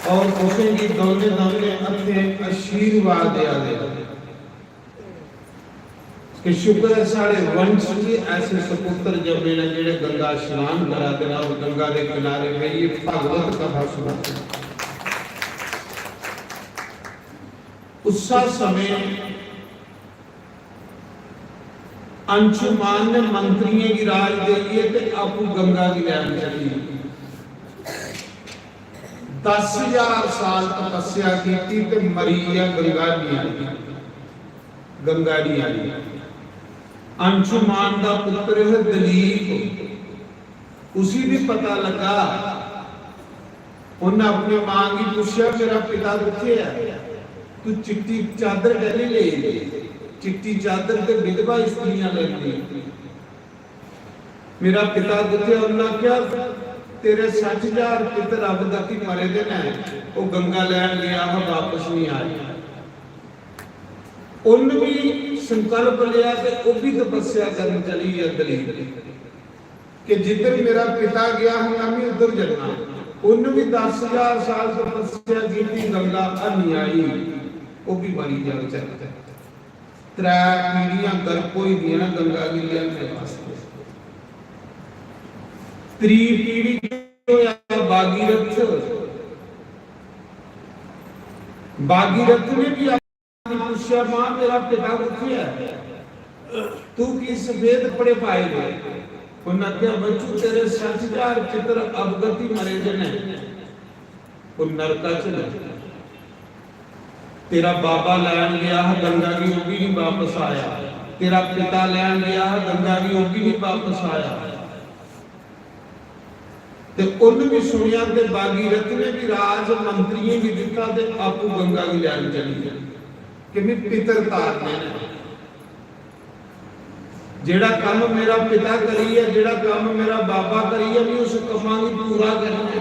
और तुसें गी दौने दौने हत्थें आशीर्वाद देआ दे न। कि शुक्र ऐ, साढ़े वंश च ऐसे सपुत्र जम्मे न, जेह्ड़े गंगा स्नान करा दे न और गंगा दे किनारे बेहियै भागवत कथा सुना दे न। उस्सा समें अंशुमान ने मंत्रियें गी राज देइयै ते आपूं गंगा गी लैन चली गे। दस हजार साल तपस्या कीती ते मरी गेआ, गंगा नहीं आई, गंगा नहीं आई। अंशुमान दा पुत्र है दलीप, उसी भी पता लगा। उन्हें अपनी मां गी पूछेआ, "मेरा पिता कित्थे है? तू चिट्टी चादर कैली लेई? चिट्टी चादर ते विधवा स्त्रियां लेंदी। मेरा पिता कित्थे है?" उन्हें आखेआ, "तेरे सट्ठ हजार पितर अवगति मरे दे न, ओह गंगा लैन गया हा, वापस नहीं आया।" उन्न भी संकल्प लिया ते ओह भी तपस्या करन चली गया दलीप, कि जिधर मेरा पिता गया हा, मैं भी उधर जाना। उन्न भी दस हजार साल तपस्या की, गंगा हन्नी आई, ओह भी मरी जाना चाहिए। त्रै पीढ़ियां गर्क होई दियां न गंगा गी लेआने वास्ते। त्री पीढ़ी होया भागीरथ। भागीरथ ने भी आके पूछा, "मां, मेरा पिता कित्थे है? तू की सफेद कपड़े पाए दे?" उन्हें आख्या, "बच्चू, तेरे सट्ठ हजार पितर अवगति मरे दे ने, वो नरका च ने। तेरा बाबा लैन गया हा गंगा गी, वो भी नहीं वापस आया। तेरा पिता लैन गया हा गंगा गी, वो भी नहीं वापस आया।" ते उन्न भी सुनिया ते भागीरथ ने भी राज मंत्रियें गी दिता ते आपू गंगा गी लैन चली गया कि मैं पितर तारने ने। जेड़ा काम मेरा पिता करियै, जेड़ा काम मेरा बाबा करियै, मैं उस कम्मा गी पूरा करना है।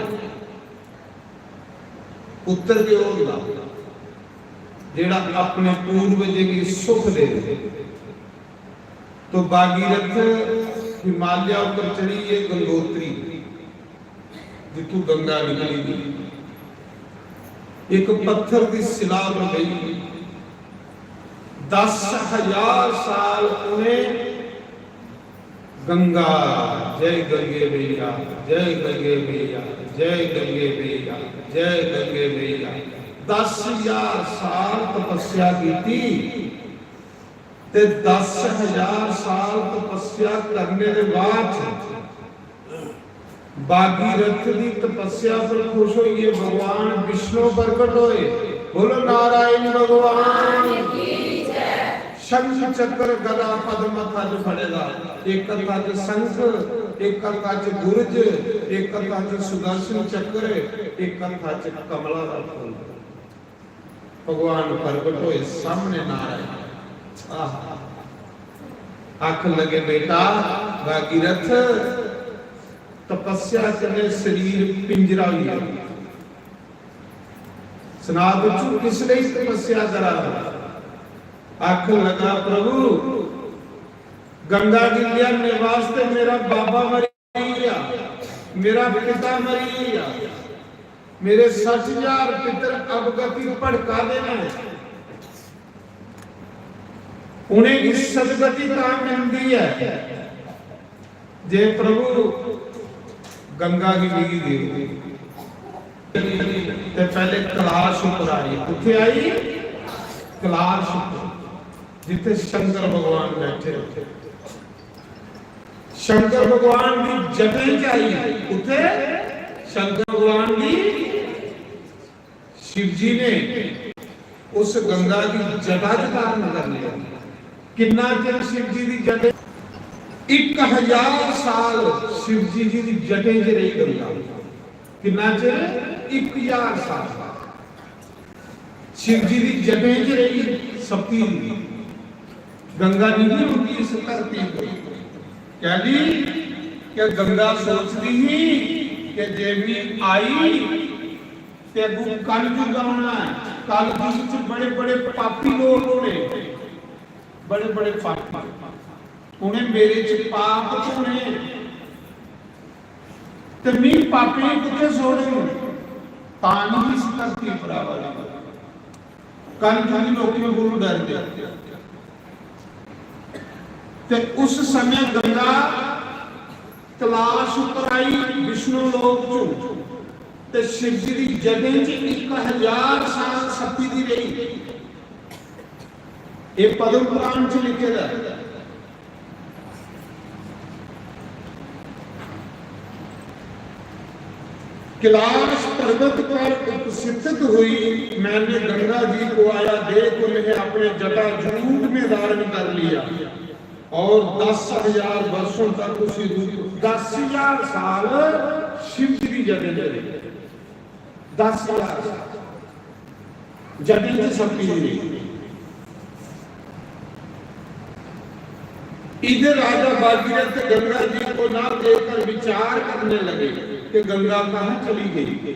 पुत्र के होंदा जेड़ा अपने पूर्वजें गी सुख दे। तो भागीरथ हिमालय उपर चढ़ी, ये गंगोत्री, जित्थू गंगा निकली दी, एक पत्थर की शिला पर गई। दस हजार साल उन्हें गंगा, जय गंगे मैया, जय गंगे मैया, जय गंगे मैया, जय गंगे मैया। दस हजार साल तपस्या की, ते दस हजार साल तपस्या करने के बाद भागीरथ की तपस्या पर खुश होइए भगवान विष्णु प्रकट होए। बोलो नारायण भगवान। शंख चक्र गदा पद्म हत्था च फड़े दा, एक हत्था च शंख, एक हत्था च गुरज, एक हत्था च सुदर्शन चक्र, एक हत्था च कमला दा फूल। भगवान प्रगट होए सामने नारायण। आहा। आखन लगे, बेटा भागीरथ, तपस्या कन्नै शरीर पिंजरा होई गेआ। सनाब च किस लेई तपस्या करा दा? आखन लगा, प्रभु, गंगा गी लेआने वास्ते मेरा बाबा मरी गेआ, मेरा पिता मरी गेआ, मेरे सट्ठ हजार पितर अवगति भड़का दे न। उ'नेंगी सदगति तां मिलदी ऐ जे प्रभु गंगा गी मिगी देओ। ते पैह्ले कलाश उप्पर आई। कुत्थै आई? कलाश उप्पर, जित्थै शंकर भगवान बैठे। शंकर भगवान दी जटें च आई। कुत्थै? शंकर भगवान दी। शिव जी ने उस गंगा दी जटा च धारण कर लिया। किन्ना चिर शिव जी दी जटें? एक हजार साल शिव जी, जी दी जटें च रेही गंगा। किन्ना चिर? एक हजार साल। शिव जी दी जटें च रेही सप्ती। गंगा नहीं होती इस धरती पर। क्या जी? क्या गंगा सोचती ही कि जे भी आई ते अगू कलयुग आना है, कलयुग च बड़े बड़े पापी लोग होने, बड़े बड़े पापी, उन्हें मेरे च पाप होने, ते मी पापी कुत्थे छोड़े? तां नहीं इस धरती पर आवा। कलयुगी लोकें कोलों डरदे। ते उस समय गंगा कलाश उप्पर आई, विष्णु लोक चों, ते शिव जी दी जटें च एक हजार साल सप्पी दी रेही। एह् पद्म पुराण च लिखे दा ऐ। कैलाश पर्वत पर उपस्थित हुई, मैंने गंगा जी को आया देख उन्हें अपने जटा जूट में धारण कर लिया और दस हजार वर्षों तक उसी रूप, दस हजार साल शिव जी दी जगह रहे। दस हजार साल जगह च शक्ति नहीं। इधर राजा भागीरथ गंगा जी को ना देखकर विचार करने लगे कि गंगा कहाँ चली गई।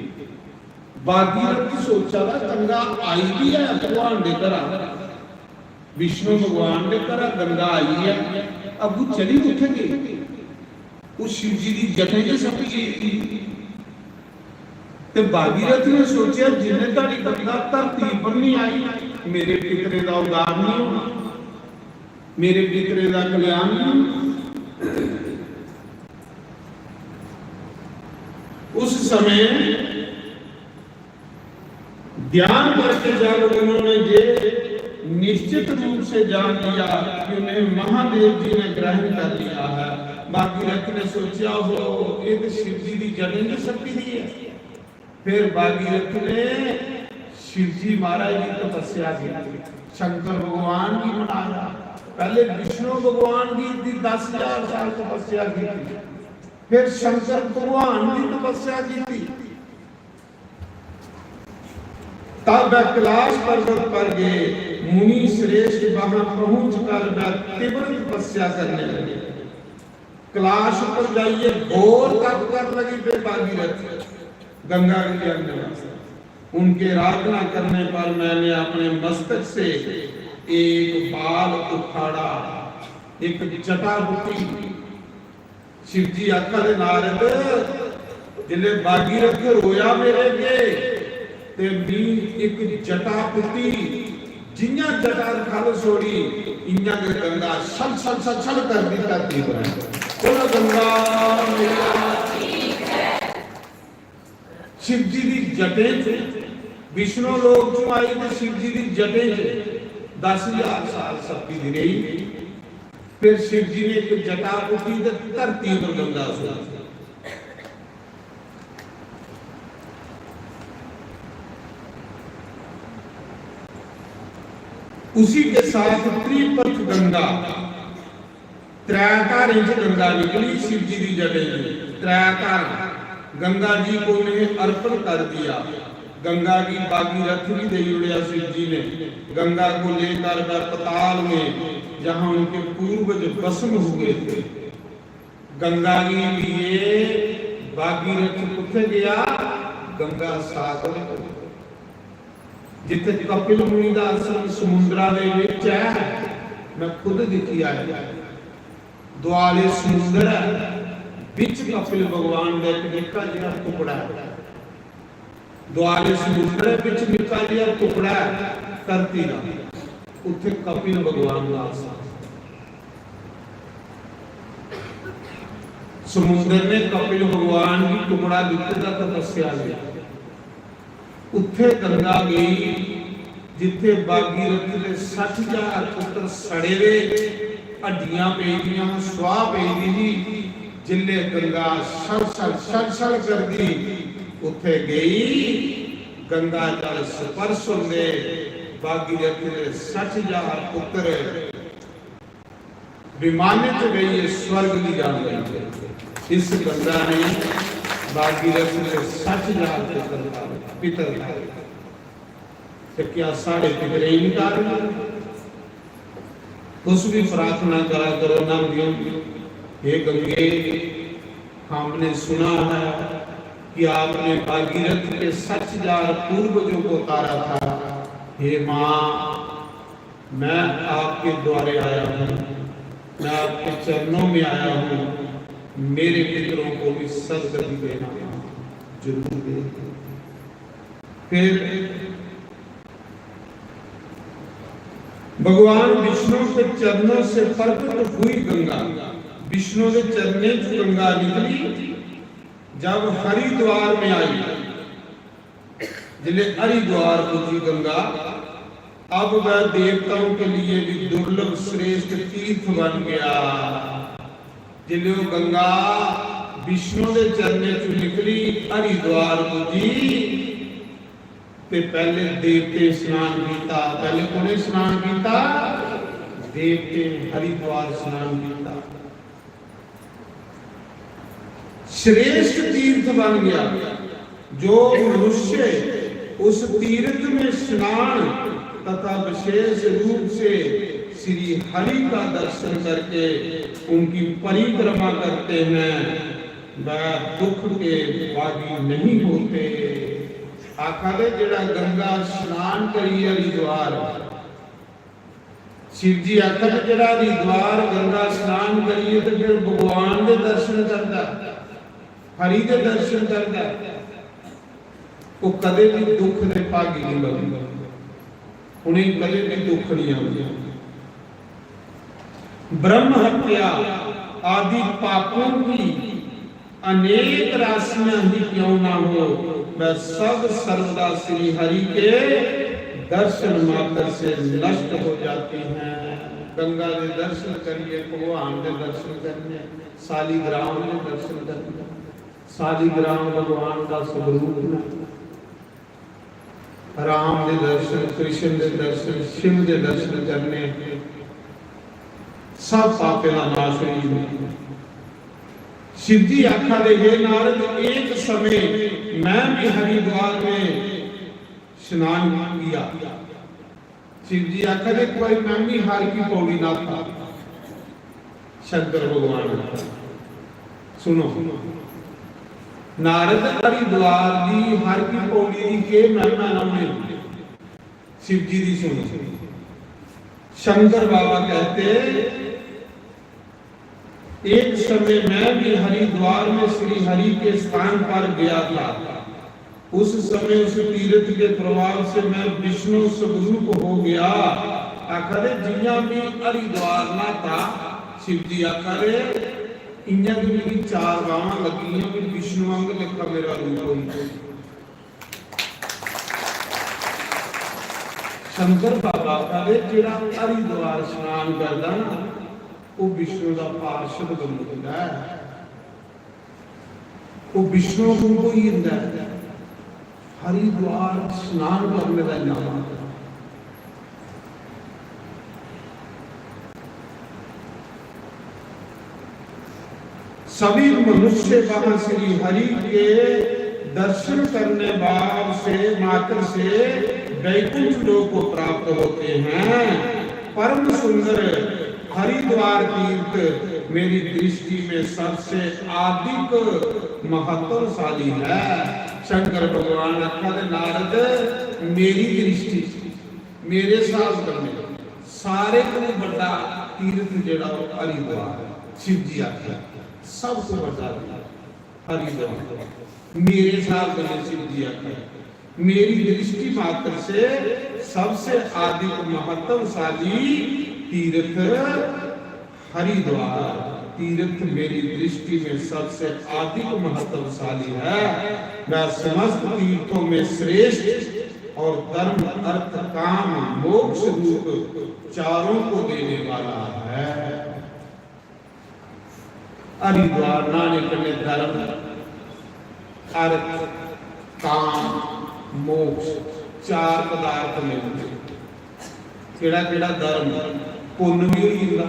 भागीरथ सोचा दा गंगा आई भी है भगवान दे घरा, विष्णु भगवान दे घरा गंगा आई है, अगू चली कुत्थे गई? वो शिव जी दी जटें च सप्पी गई थी। ते भागीरथ ने सोचा, जिन्ने धड़ी गंगा धरती पर नहीं आई, मेरे पितरें दा उद्धार नहीं होना, मेरे पितरें दा कल्याण नहीं होना। उस समय ध्यान करके जब उन्होंने ये निश्चित रूप से जान लिया कि उन्हें महादेव जी ने ग्रहण कर लिया है, भागीरथ ने सोचा, हो, ये तो शिव जी की जटें च सप्पी दी है। फिर भागीरथ ने शिव जी महाराज की तपस्या की, शंकर भगवान की मनाया। पहले विष्णु भगवान की दी दस हजार साल तपस्या की थी, फिर शंकर भगवान की तपस्या की थी। तब वह कैलाश पर्वत पर गए। मुनि श्रेष्ठ वहां पहुंच कर वह तीव्र तपस्या करने लगे। कैलाश पर जाइए घोर तप कर लगी थे भागीरथ गंगा के अंदर। उनके आराधना करने पर मैंने अपने मस्तक से एक बाल उखाड़ा, एक जटा बुती। शिव जी आखा दे, नारद, जिसले भागीरथ रोया मेरे अगे, ते मी एक जटा पुट्टी, जियां जटा खल छोड़ी, इयां गै गंगा छल छल छल छल करदी धरती पर। बोलो गंगा मैया। शिव जी दी जटें च, विष्णु लोक चों आई ते शिव जी दी जटें च दस हजार साल सप्पी दी रेही। फिर शिव जी ने एक जटा पुट्टी ते धरती पर गंगा छोड़ी। उसी के साथ त्रिपथ गंगा, त्रै धारें च गंगा निकली शिव जी दी जटें च, त्रै धारां गंगा जी को उन्हें अर्पण कर दिया। गंगा की भागीरथ भी दे उड़िया शिव जी ने। गंगा को लेकर वह पताल में, जहां उनके पूर्वज भस्म हुए थे। गंगा जी लिए भागीरथ कुत्थे गया? गंगा सागर। जिथे कपिल मुनि का आश्रम समुद्रा दे विच है, मैं खुद दिखी आया। दुआले समुद्र है, बिच कपिल भगवान का एक निक्का जिहा टुकड़ा है। दुआले समुद्र है, बिच निक्का जिहा टुकड़ा है धरती का, उत्थे कपिल भगवान का आश्रम। समुद्र ने कपिल भगवान की टुकड़ा दिते दा तपस्या लिया। उत्थे गंगा गई, जिथे भागीरथ दे सठ हजार पुत्र सड़े दे, हड्डियां पेई दियां, स्वाह पेई दी ही। जिल्ले गंगा छल छल, छल छल करदी उत्थे गई, गंगा जल स्पर्श होंदे भागीरथ दे सठ हजार पुत्र विमानित होइयै स्वर्ग दी यात्रा कीती। इस गंगा ने भागीरथ दे सठ हजार पुत्र तारे, पितर तारे। ते क्या साढ़े पितरें गी तारे? तुस भी प्रार्थना करा करो ना दियो, हे गंगे, हमने सुना है कि आपने भागीरथ के सठ हजार पूर्वजों को तारा था। हे माँ, मैं आपके द्वारे आया हूँ, मैं आपके चरणों में आया हूँ, मेरे पितरों को भी सदगति देना, जरूर दे। फिर भगवान विष्णु के चरणों से प्रकट हुई गंगा, विष्णु के चरणें से गंगा निकली। जब हरिद्वार में आई, जिले हरिद्वार पुजी गंगा, अब वह देवताओं के लिए भी दुर्लभ श्रेष्ठ तीर्थ बन गया। जिले वो गंगा विष्णु के चरणें चों निकली, हरिद्वार पुजी, ते पहले देवते स्नान किया। पहले कुने स्नान किया? देवते। हरिद्वार स्नान किया। श्रेष्ठ तीर्थ बन गया। जो मनुष्य उस तीर्थ में स्नान तथा विशेष रूप से श्री हरि का दर्शन करके उनकी परिक्रमा करते हैं, वह दुख के भागी नहीं होते। आखा दे, जेड़ा गंगा स्नान करिए हरिद्वार, शिव जी आखा दे, जेड़ा हरिद्वार गंगा स्नान करिए ते फिर भगवान दे दर्शन करदा, हरि दे दर्शन करदा, वो कदे भी दुख दे भागी नहीं बनदा, उन्हें कदे भी दुख नहीं आंदा। ब्रह्म हत्या आदि पापों की अनेक राशियां ही क्यों ना हो, वह सब सर्वदा श्री हरि के दर्शन मात्र से नष्ट हो जाती हैं। गंगा के दर्शन करिए, भगवान के दर्शन करिए, शालिग्राम के दर्शन करिए। शालिग्राम भगवान का स्वरूप है। राम दे दर्शन, कृष्ण दे दर्शन, शिव दे दर्शन करने, सब पापें दा नाश होई जंदा। शिव जी आखा दे, "हे नारद, एक समय मैं भी हरिद्वार में स्नान किया।" शिव जी आखा दे, "एक बारी मैं भी हर की पौड़ी ना था।" शंकर भगवान, सुनो, नारद हरिद्वार दी हर की पौड़ी दी के महिमा ना होनी, शिव जी दी सुनो। शंकर बाबा कहते, एक समय मैं भी हरिद्वार में श्री हरि के स्थान पर गया था। उस समय उस तीर्थ के प्रभाव से मैं विष्णु स्वरूप हो गया। आखा दे, जियां भी हरिद्वार न्हाता, शिव जी आखा दे, इयां कि मिगी चार बावां लग्गियां, कि विष्णु वांग लेखा मेरा रूप होई गया। शंकर बाबा आखा दे, जेड़ा हरिद्वार स्नान करदा ना, वो विष्णु दा पार्षद बनी जंदा है। वो विष्णु रूप होई जंदा है। हरिद्वार स्नान करने का इनाम। सभी मनुष्य वहां श्री हरि के दर्शन करने भाव से मात्र से वैकुंठ लोक को प्राप्त होते हैं। परम सुंदर हरिद्वार तीर्थ मेरी दृष्टि में सबसे अधिक महत्वशाली है। शंकर भगवान आखा दे, नारद, मेरी दृष्टि, मेरे स्हाब कन्नै सारे कोला बड्डा तीर्थ जेह्ड़ा ओह् हरिद्वार ऐ। शिव जी आखा, सब तो बड्डा तीर्थ हरिद्वार। मेरे स्हाब कन्नै शिव जी आखा, मेरी दृष्टि मात्र से सबसे अधिक महत्वशाली तीर्थ हरिद्वार तीर्थ मेरी दृष्टि में सबसे अधिक महत्वशाली है। वह समस्त तीर्थों में श्रेष्ठ और धर्म, अर्थ, काम, मोक्ष रूप चारों को देने वाला है। हरिद्वार न्हाने कन्नै धर्म, अर्थ, काम, मोक्ष चार पदार्थ मिलदे। केह्ड़ा केह्ड़ा धर्म? पुन्न बी होई जंदा।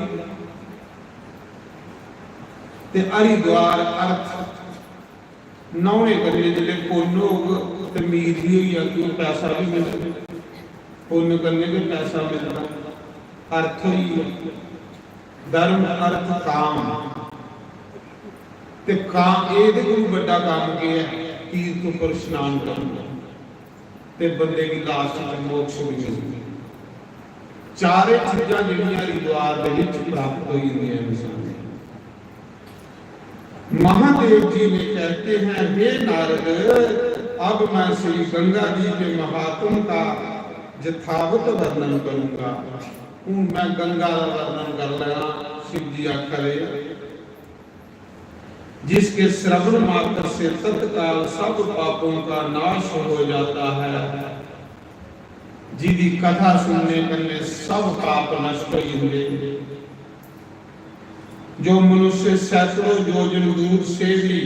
ते हरिद्वार अर्थ, न्हौने कन्नै जेल्लै पुन्न होग ते मीर बी होई जाग, पैसा बी मिलग। पुन्न कन्नै गै पैसा मिलदा। अर्थ होई गेआ धर्म, अर्थ, काम। ते काम, एह्दे कोलू बड्डा कम्म केह् ऐ? तीर्थ उप्पर स्नान करना। ते बंदे गी लास्ट च मोक्ष बी मिलदा। चारे चीजां जेह्ड़ियां हरिद्वार दे विच प्राप्त होई जंदियां न इंसान गी। महादेव जी ने कहते हैं, हे नारद, अब मैं श्री गंगा जी के महात्म का यथावत वर्णन करूंगा। हूं मैं गंगा का वर्णन कर लगा। शिव जी आखा दे, जिसके श्रवण मात्र से तत्काल सब पापों का नाश हो जाता है, जिदी कथा सुनने कन्नै सब पाप नष्ट हो जाते। जो मनुष्य सैकड़ों योजन दूर से भी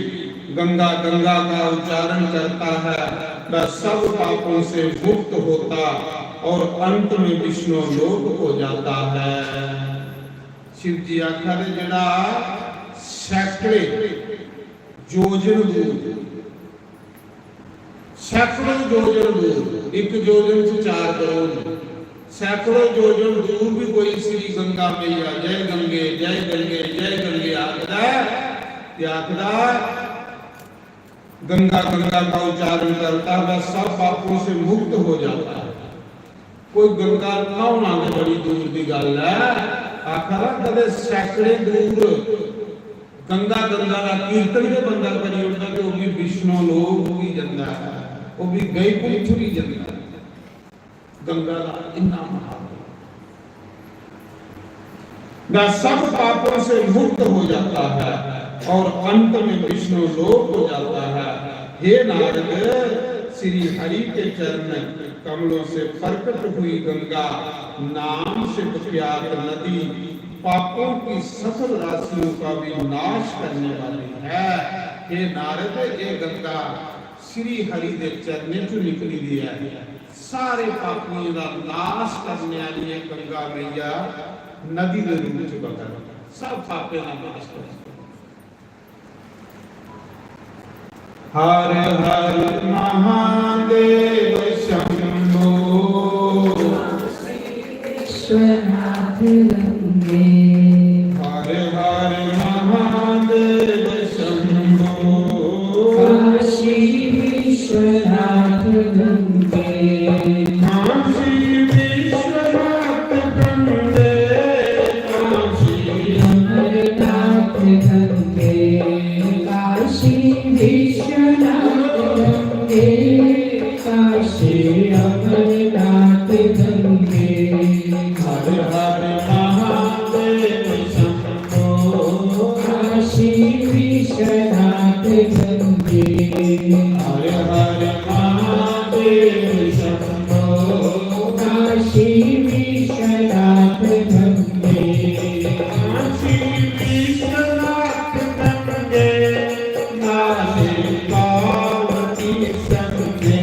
गंगा गंगा का उच्चारण करता है, वह सब पापों से मुक्त होता और अंत में विष्णु लोक को जाता है। शिव जी आखा दे, जेह्ड़ा सैकड़े योजन दूर, सैकड़ों योजन दूर, इक योजन च चार करोड़, सैकड़ों योजन दूर भी कोई श्री गंगा मैया, जय गंगे, जय गंगे, जय गंगे आखदा ऐ, ते आखदा, गंगा गंगा का उच्चारण करता, वह सब पापों से मुक्त हो जाता है। कोई गंगा न्हौना ते बड़ी दूर दी गल्ल ऐ। आखा दा, कदे सैकड़े दूर गंगा, गंगा दा कीर्तन गै बंदा करी ओड़दा ते ओह् बी विष्णु लोक होई जंदा ऐ, ओह् बी वैकुंठ होई जंदा ऐ। गंगा दा इन्ना महात्म। वह सब पापों से मुक्त हो जाता है और अंत में विष्णु लोक हो जाता है। हे नारद, श्री हरि के चरण कमलों से प्रकट हुई गंगा नाम से विख्यात नदी पापों की सकल राशियों का भी नाश करने वाली है। हे नारद, ये गंगा श्री हरि दे चरणें चों निकली दी है। सारे पापियों का नाश करने वाली ये गंगा मैया नदी के रूप च बगन, सब पापों का नाश कर। हर हर महादेव शंभो। विश्वनाथ गंगे। हर हर महादेव शंभो। काशी विश्वनाथ गंगे। काशी विश्वनाथ गंगे। काशी अमरनाथ गंगे। काशी विश्वनाथ गंगे। काशी अमरनाथ गंगे। हर हर महादेव शंभो। काशी विश्वनाथ गंगे। हर हर महादेव शंभो। काशी विश्वनाथ गंगे। काशी विश्वनाथ गंगे। काशी पार्वती संगे।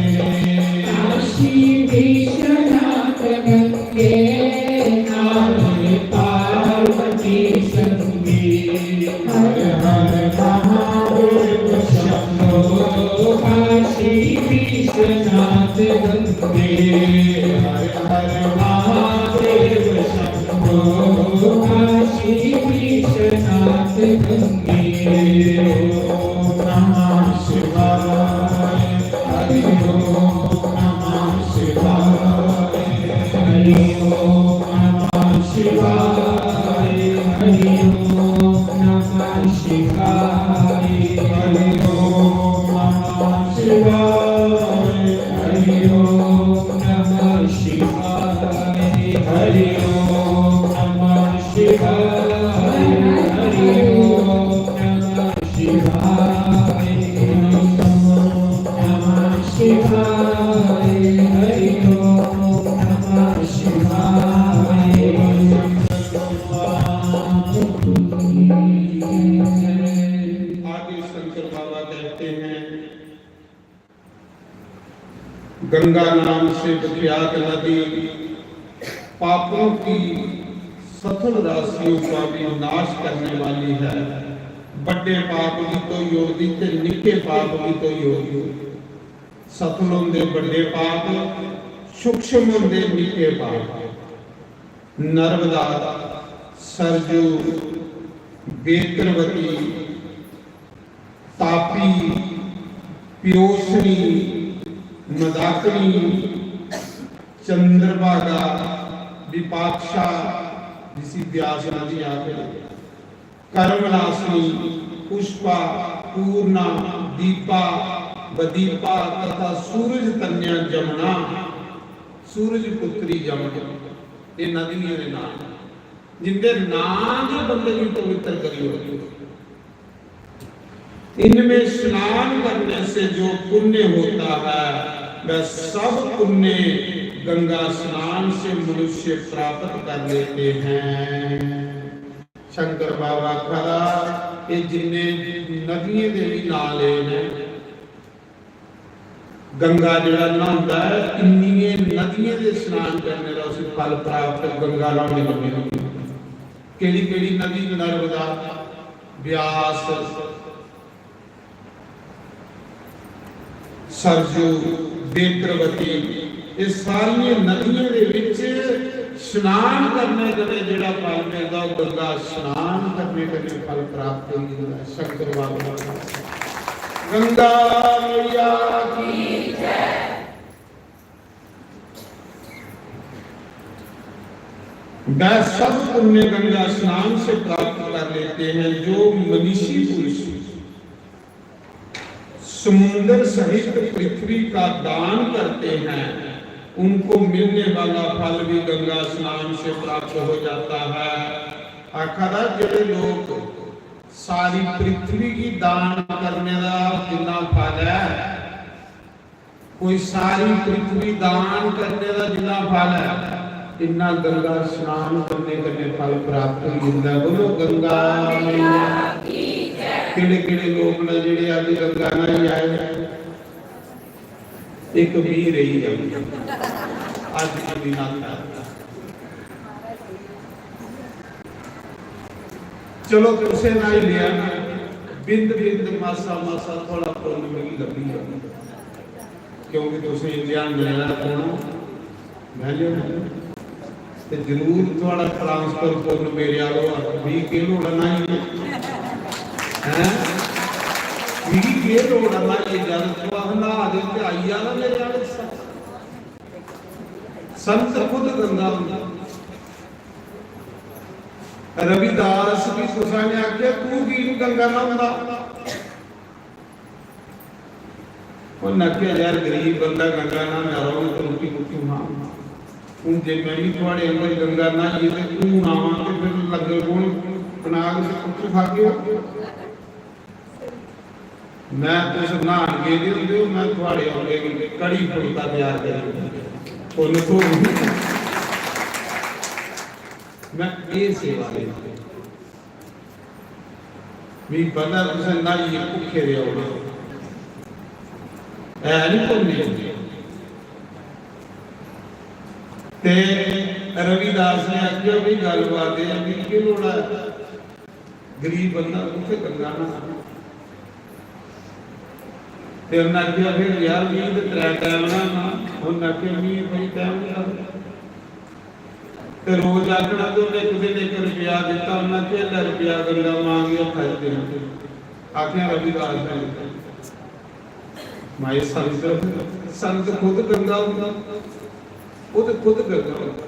काशी विश्वनाथ गंगे। काशी पार्वती संगे। हर हर Om Namah Shivaya, Hari Om Namah Shivaya, Hari Om Namah Shivaya, Hari Om Namah Shivaya, Hari Om Namah Shivaya, Hari Om Namah Shivaya, Om Namah Shivaya, Hari Om Namah Shivaya। आदि शंकर बाबा कहते हैं, गंगा नाम से विख्यात नदी पापों की सथल राशियों का भी नाश करने वाली है। बड़े पाप भी तो योड़दी ते निक्के पाप भी तो योड़दी। सथल होंदे बड़े पाप, सूक्ष्म होंदे निक्के पाप। नर्मदा, सरजू, बेतरवती, तापी, प्योसनी, मदाकनी, चंद्रभागा, विपाक्षा, जिसी ब्यास नदी आखदे, कर्मलासनी, पुष्पा, पूर्णा, दीपा, बदीपा तथा सूरज तन्या जमुना, सूरज पुत्री जमुना, ये नदियों के नाम, जिंदे नाम जो बंदे की पवित्र करी ओड़दे। इनमें स्नान करने से जो पुण्य होता है, वह सब पुण्य गंगा स्नान से मनुष्य प्राप्त कर लेते हैं। शंकर बाबा खरा, ये जिन्ने नदियों के भी नाम ले ने, गंगा जेह्ड़ा न्हांदा ऐ, इन्नियें नदियें दे स्नान करने दा उसी फल प्राप्त गंगा न्हाने कन्नै होंदा। केह्ड़ी केह्ड़ी नदी? नर्मदा, ब्यास, सरजू, बेतरवती, ये सारियें नदियें दे विच स्नान करने कन्नै जेह्ड़ा फल मिलदा, ओह् गंगा स्नान करने कन्नै फल प्राप्त होई जंदा। शंकर बाबा, गंगा मैया की जय। वह सब पुण्य गंगा स्नान से प्राप्त कर लेते हैं जो मनीषी पुरुष समुद्र सहित पृथ्वी का दान करते हैं, उनको मिलने वाला फल भी गंगा स्नान से प्राप्त हो जाता है। आखा दा, जेह्ड़े लोक सारी पृथ्वी गी दान करने दा जिन्ना फल ऐ, कोई सारी पृथ्वी दान करने दा जिन्ना फल ऐ, इन्ना गंगा स्नान करने कन्नै फल प्राप्त होई जंदा। बोलो गंगा मैया। केह्ड़े केह्ड़े लोक न जेह्ड़े अज्ज गंगा न्हाई आए? इक मी रेही गेआ। अज्ज का दिन आता। चलो, तुसें न्हाई लेआ ना, बिंद बिंद, मासा मासा थुआढ़ा पुन्न मिगी लब्भी जाना, क्योंकि तुसें ध्यान देना पौना। मैं लेना ते जरूर थुआढ़ा ट्रांसफर पुन्न मेरे आलो आ। मिगी केह् लोड़ ऐ न्हाइयै? हैं? मिगी केह् लोड़ ऐ न्हाइयै? जद तुस न्हा दे ते आई जाना मेरे आले। संत खुद गंगा होंदा। रविदास गी कुसै ने आखेआ, "तूं की निं गंगा न्हौंदा?" उन्न आखेआ, "यार, गरीब बंदा गंगा न्हांदा रौह्ग ते रुट्टी कुत्थूं खाङ? हून जे में बी थुआढ़े आंह्गर गंगा न्हाइयै ते हून आवां ते फिर लंगर कौन बनाग ते कुत्थूं खागे?" मैं, तुस न्हान गेदे होंदे ओ, मैं थुआड़े औंदे गी कढ़ी फुलका त्यार करी ओड़ना। पुन्न थ्होग। मैं एह् सेवा लेई। मिगी पता तुसें न्हाइयै भुक्खे दे औना। है निं पुन्न? ते रविदास ने आखेआ, "भाई, गल्लबात एह् ऐ, मिगी केह् लोड़ ऐ?" गरीब बंदा कुत्थै गंगा न्हाना? ते उन्नै आखेआ, "फिर यार, मिगी ते त्रै टैम न्हाना।" उन्नै आखेआ, "मिगी कोई टैम निं लगदा।" ते रोज आखना, ते उन्नै इक दिन इक रपेआ दित्ता, उन्नै आखेआ, "लै रपेआ, गंगा मां गी हत्था च देना।" आखेआ रविदास ने दित्ता। माए संत, संत खुद गंगा होंदा, ओह् ते खुद गंगा होंदा।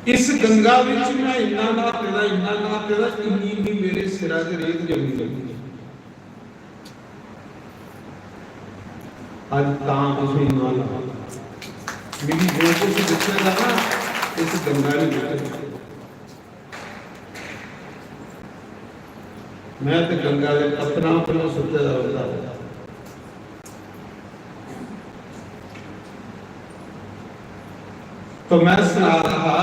इस गंगा बिच मैं इन्ना न्हाते दा, इन्ना न्हाते दा, इन्नी, इन्नी मेरे सिरा च रेत जमी गई। अज्ज तां तुसें इन्ना ला, मिगी जो कुछ दिक्खे दा ना, इस गंगा ने दिक्खे। मैं ते गंगा दे पत्तरां पर सुत्ते दा रौंह्दा। तो मैं सना रहा था,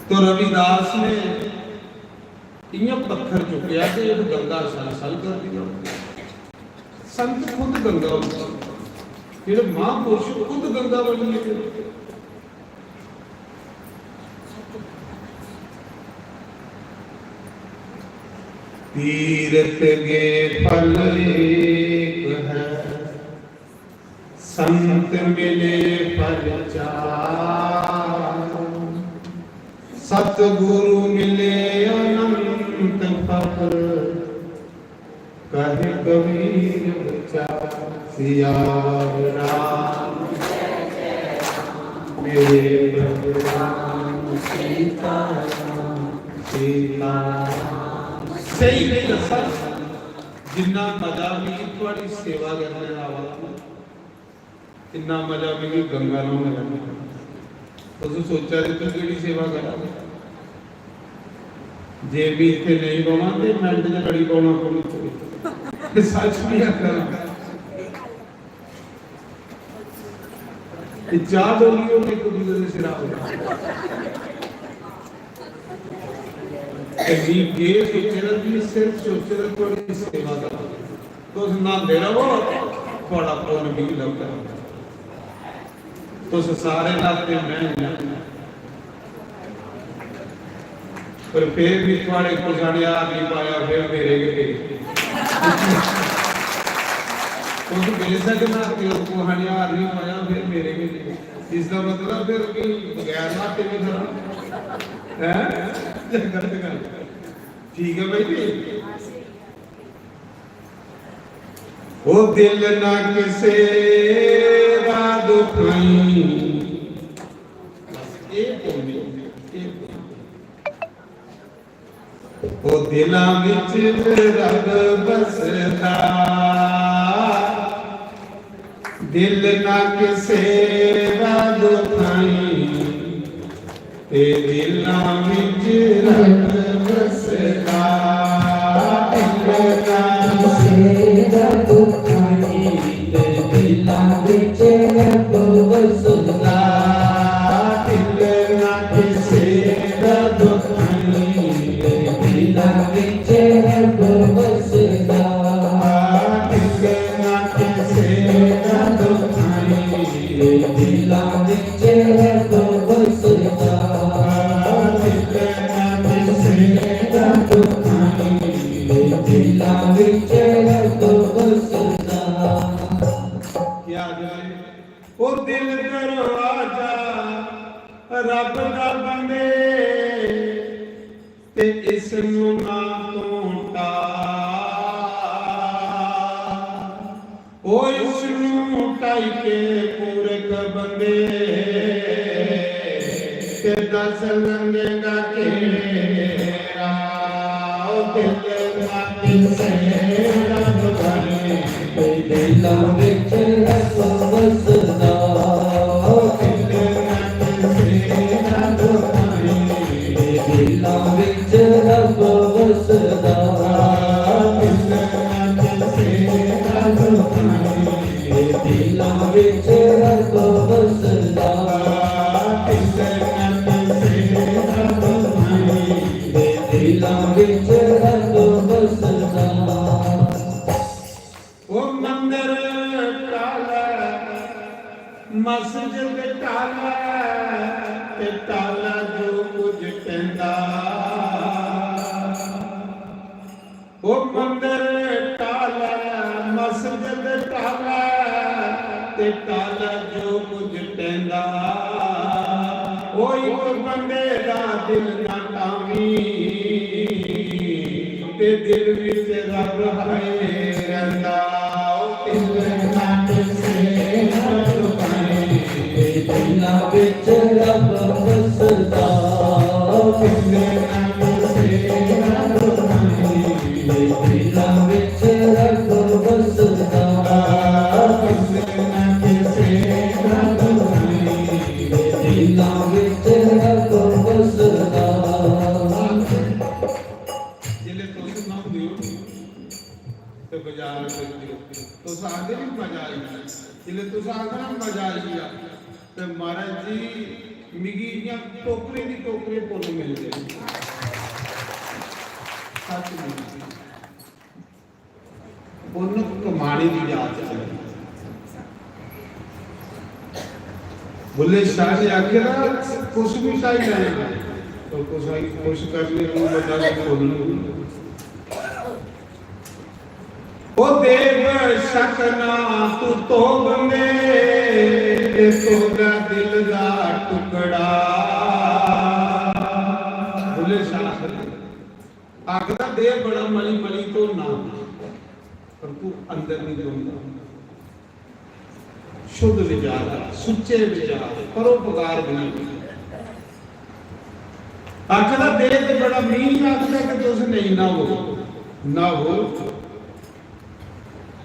तो रविदास ने इयां पत्थर चुक्केआ ते इक गंगा सल सल कर दिया। संत खुद गंगा होंदे, जेह्ड़े महापुरुष खुद गंगा बनी गे। तीरथ गे फल एक है, संत मिले फल चार। सतगुरु मिले अनंत फल, कहे कबीर विचार। सिया राम, मेरे प्रभु राम, सीता राम, सीता राम। सही नहीं दसा, जिन्ना मजा मिगी थुआड़ी सेवा करने दा आवा दा ना, इन्ना मजा मिगी गंगा न्हौने दा नहीं। तुस सोचा दे, तू केह्ड़ी सेवा करा दे? जे भी इत्थे नहीं पौना ते मिंट च लड़ी पौना पुलिस कोल। ते सच नहीं आखदा। ते चाह डोली होनी इक दूजे दे सिरा पर। ते मी केह् सोचे दा, मी सिर्फ सोचे दा थुआड़ी सेवा दा। तुस न्हांदे रवो, थुआड़ा पुन्न मिगी लभदा। तुस सारे न्हाते, मैं इन्ना। पर फिर भी थुआड़े कुसै ने हार नहीं पाया, फिर मेरे गै पे। तुस बेशक न्हाते हो, कुसै ने हार नहीं पाया, फिर मेरे गै पे। इसदा मतलब फिर कोई बगैर न्हाते भी खरा। हैं? गलत गल्ल। ठीक है भाई जी। ओ दिल ना किसे दा दुखाई। बस ये बोलनी, ये बोलनी। ओ दिलां विच रब बसदा, दिल ना किसे दा दुखाई। ते दिलां विच रब बसदा, दिल ना किसे दा दुखाई, ते दिलां विच रब बसदा। दिल ना किसे दा दुखाई, ते दिलां विच रब बसदा। दिल ना किसे दा दुखाई, दिलां विच रब बसदा। दिल ना किसे दा दुखाई, दिलां विच रब बसदा। क्या जाने, ओ दिल दरवाजा रब दा बंदे, ते इस नू ना तू ढा। ओ इस नू ढाई के मूरख बंदे, ते दस लंघेगा केह्ड़ा। ओ दिल ना किसे रब बने, ते दिलां विच रब वसदा। ओ दिल ना किसे रब बने, ते दिलां विच रब वसदा। दिल ना किसे रब बने, ते दिलां विच रब वसदा। दिल ना किसे रब बने, ते दिलां विच रब वसदा। ओ मंदर काला, मस्जिद काला, ते काला जो कुछ टैंदा। ओ मंदर काला, मस्जिद काला, ते काला जो कुछ टैंदा। ओ इक बंदे दा दिल ना टावी, ते दिल विच रब हाय रैंदा। ओ दिल ना किसे रब ਵਿੱਚ ਰੱਬ ਵਸਦਾ, ਮਿਲਣਾ ਕਿਸੇ ਦਾ ਨਹੀਂ, ਦਿਲਾਂ ਵਿੱਚ ਰੱਬ ਵਸਦਾ, ਮਿਲਣਾ ਕਿਸੇ ਦਾ ਨਹੀਂ, ਦਿਲਾਂ ਵਿੱਚ ਰੱਬ ਵਸਦਾ। ਜਿਲੇ ਤੁਸੀਂ ਲੰਘਦੇ ਹੋ ਤੇ ਬਾਜ਼ਾਰ ਵਿੱਚ, ਤੁਸੀਂ ਆਖਦੇ ਵੀ ਮਜ਼ਾ ਆਈ ਗਿਆ। ਜਿਲੇ ਤੁਸੀਂ ਆਖਦੇ ਨਾ ਮਜ਼ਾ ਆਈ ਗਿਆ, ਤੇ ਮਹਾਰਾਜ ਜੀ, ਮਿਗੀ ਦੀਆਂ ਟੋਕਰੇ ਦੀ ਟੋਕਰੇ ਪੁੰਨ ਮਿਲ ਗਏ। ਸੱਚ ਨਹੀਂ, ਪੁੰਨ ਕਮਾਣੇ ਦੀ ਯਾਦ ਚ। ਬੁੱਲੇ ਸ਼ਾਹ ਨੇ ਆਖਿਆ, "ਕੁਛ ਵੀ ਚਾਹੀਦਾ ਹੈ, ਤਾਂ ਕੁਛ, ਕੁਛ ਕਰਨੇ ਨੂੰ ਬਤਾ ਦੇ ਖੋਲ ਨੂੰ।" ਉਹ ਦੇਵ ਸ਼ਕਨਾ ਤੂੰ ਤੋ ਬੰਦੇ, ਤੇ ਤੋ ਦਿਲ ਦਾ ਟੁਕੜਾ। ਬੁੱਲੇ ਸ਼ਾਹ ਆਖਦਾ, "ਦੇਹ ਬੜਾ ਮਲੀ ਮਲੀ ਤੋਂ ਨਾ, ਪਰ ਤੂੰ ਅੰਦਰ ਨਹੀਂ ਧੋਂਦਾ।" ਸ਼ੁੱਧ ਵਿਚਾਰ, ਸੁੱਚੇ ਵਿਚਾਰ, ਪਰਉਪਕਾਰ ਬਣਾ। ਆਖਦਾ, "ਦੇਹ ਤੇ ਬੜਾ ਮੀਂਹ ਆਖਦਾ ਕਿ ਤੁਸੀਂ ਨਹੀਂ ਨਾ ਹੋ, ਨਾ ਹੋ।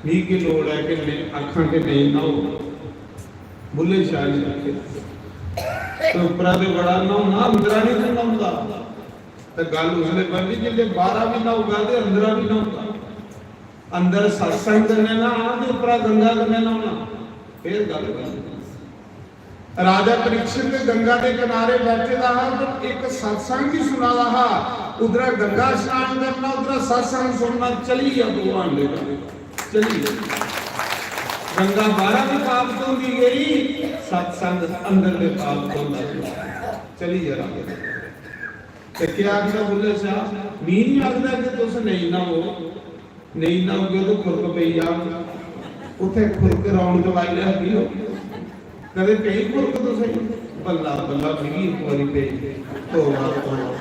ਮੀਂਹ ਕੀ ਲੋੜ ਹੈ ਕਿ ਨਹੀਂ, ਆਖਾਂ ਕਿ ਨਹੀਂ ਨਾ ਹੋ।" ਬੁੱਲੇ ਸ਼ਾਹ ਨੇ ਆਖਿਆ, "ਤੇ ਉਪਰਾ ਤੇ ਬੜਾ ਨਾ ਹੋਣਾ, ਅੰਦਰਾ ਨਹੀਂ ਤੇ ਨਾ ਹੁੰਦਾ।" ਤੇ ਗੱਲ ਉਸਲੇ ਬਣਦੀ, ਜਿੱਲੇ ਬਾਹਰਾ ਵੀ ਨਾ ਹੋਗਾ ਤੇ ਅੰਦਰਾ ਵੀ ਨਾ ਹੋਗਾ। ਅੰਦਰ ਸਤਸੰਗ ਕਰਨੇ ਨਾ ਆਣਾ ਤੇ ਉਪਰਾ ਗੰਗਾ ਕਰਨੇ ਨਾ ਆਣਾ, ਫੇਰ ਗੱਲ ਬਣਦੀ। ਰਾਜਾ ਪਰੀਕਸ਼ਿਤ ਗੰਗਾ ਦੇ ਕਿਨਾਰੇ ਬੈਠੇ ਦਾ ਹਾਂ, ਤੇ ਇੱਕ ਸਤਸੰਗ ਹੀ ਸੁਣਾ ਦਾ ਹਾਂ। ਉਧਰ ਗੰਗਾ ਇਸ਼ਨਾਨ ਕਰਨਾ, ਉਧਰ ਸਤਸੰਗ ਸੁਣਨਾ, ਚਲੀ ਗਿਆ ਭਗਵਾਨ ਦੇ ਘਰ, ਚਲੀ ਗਿਆ। ਗੰਗਾ ਬਾਹਰ ਦੇ ਪਾਪ ਧੋਂਦੀ ਗਈ, ਸਤਸੰਗ ਅੰਦਰ ਦੇ ਪਾਪ ਧੋਂਦਾ ਗਿਆ। ਚਲੀ ਗਿਆ ਰਾਜਾ। ਤੇ ਕਿਆ ਆਖਦਾ ਬੁੱਲੇ ਸ਼ਾਹ? ਮੀਂਹ ਨਹੀਂ ਆਖਦਾ ਕਿ ਤੁਸੀਂ ਨਹੀਂ ਨਾ ਹੋ, ਨਹੀਂ ਨਾ ਹੋਗੇ ਤਾਂ ਖੁਰਕ ਪਈ ਜਾਣ। ਉੱਥੇ ਖੁਰਕ ਰੌਣਕ ਲਾਈ ਰੱਖਦੀ ਹੋ। ਕਦੇ ਪਈ ਖੁਰਕ ਤੁਸੀਂ? ਬੱਲਾ, ਬੱਲਾ, ਪਈ ਇੱਕ ਵਾਰੀ ਪਈ। ਤੋਬਾ, ਤੋਬਾ।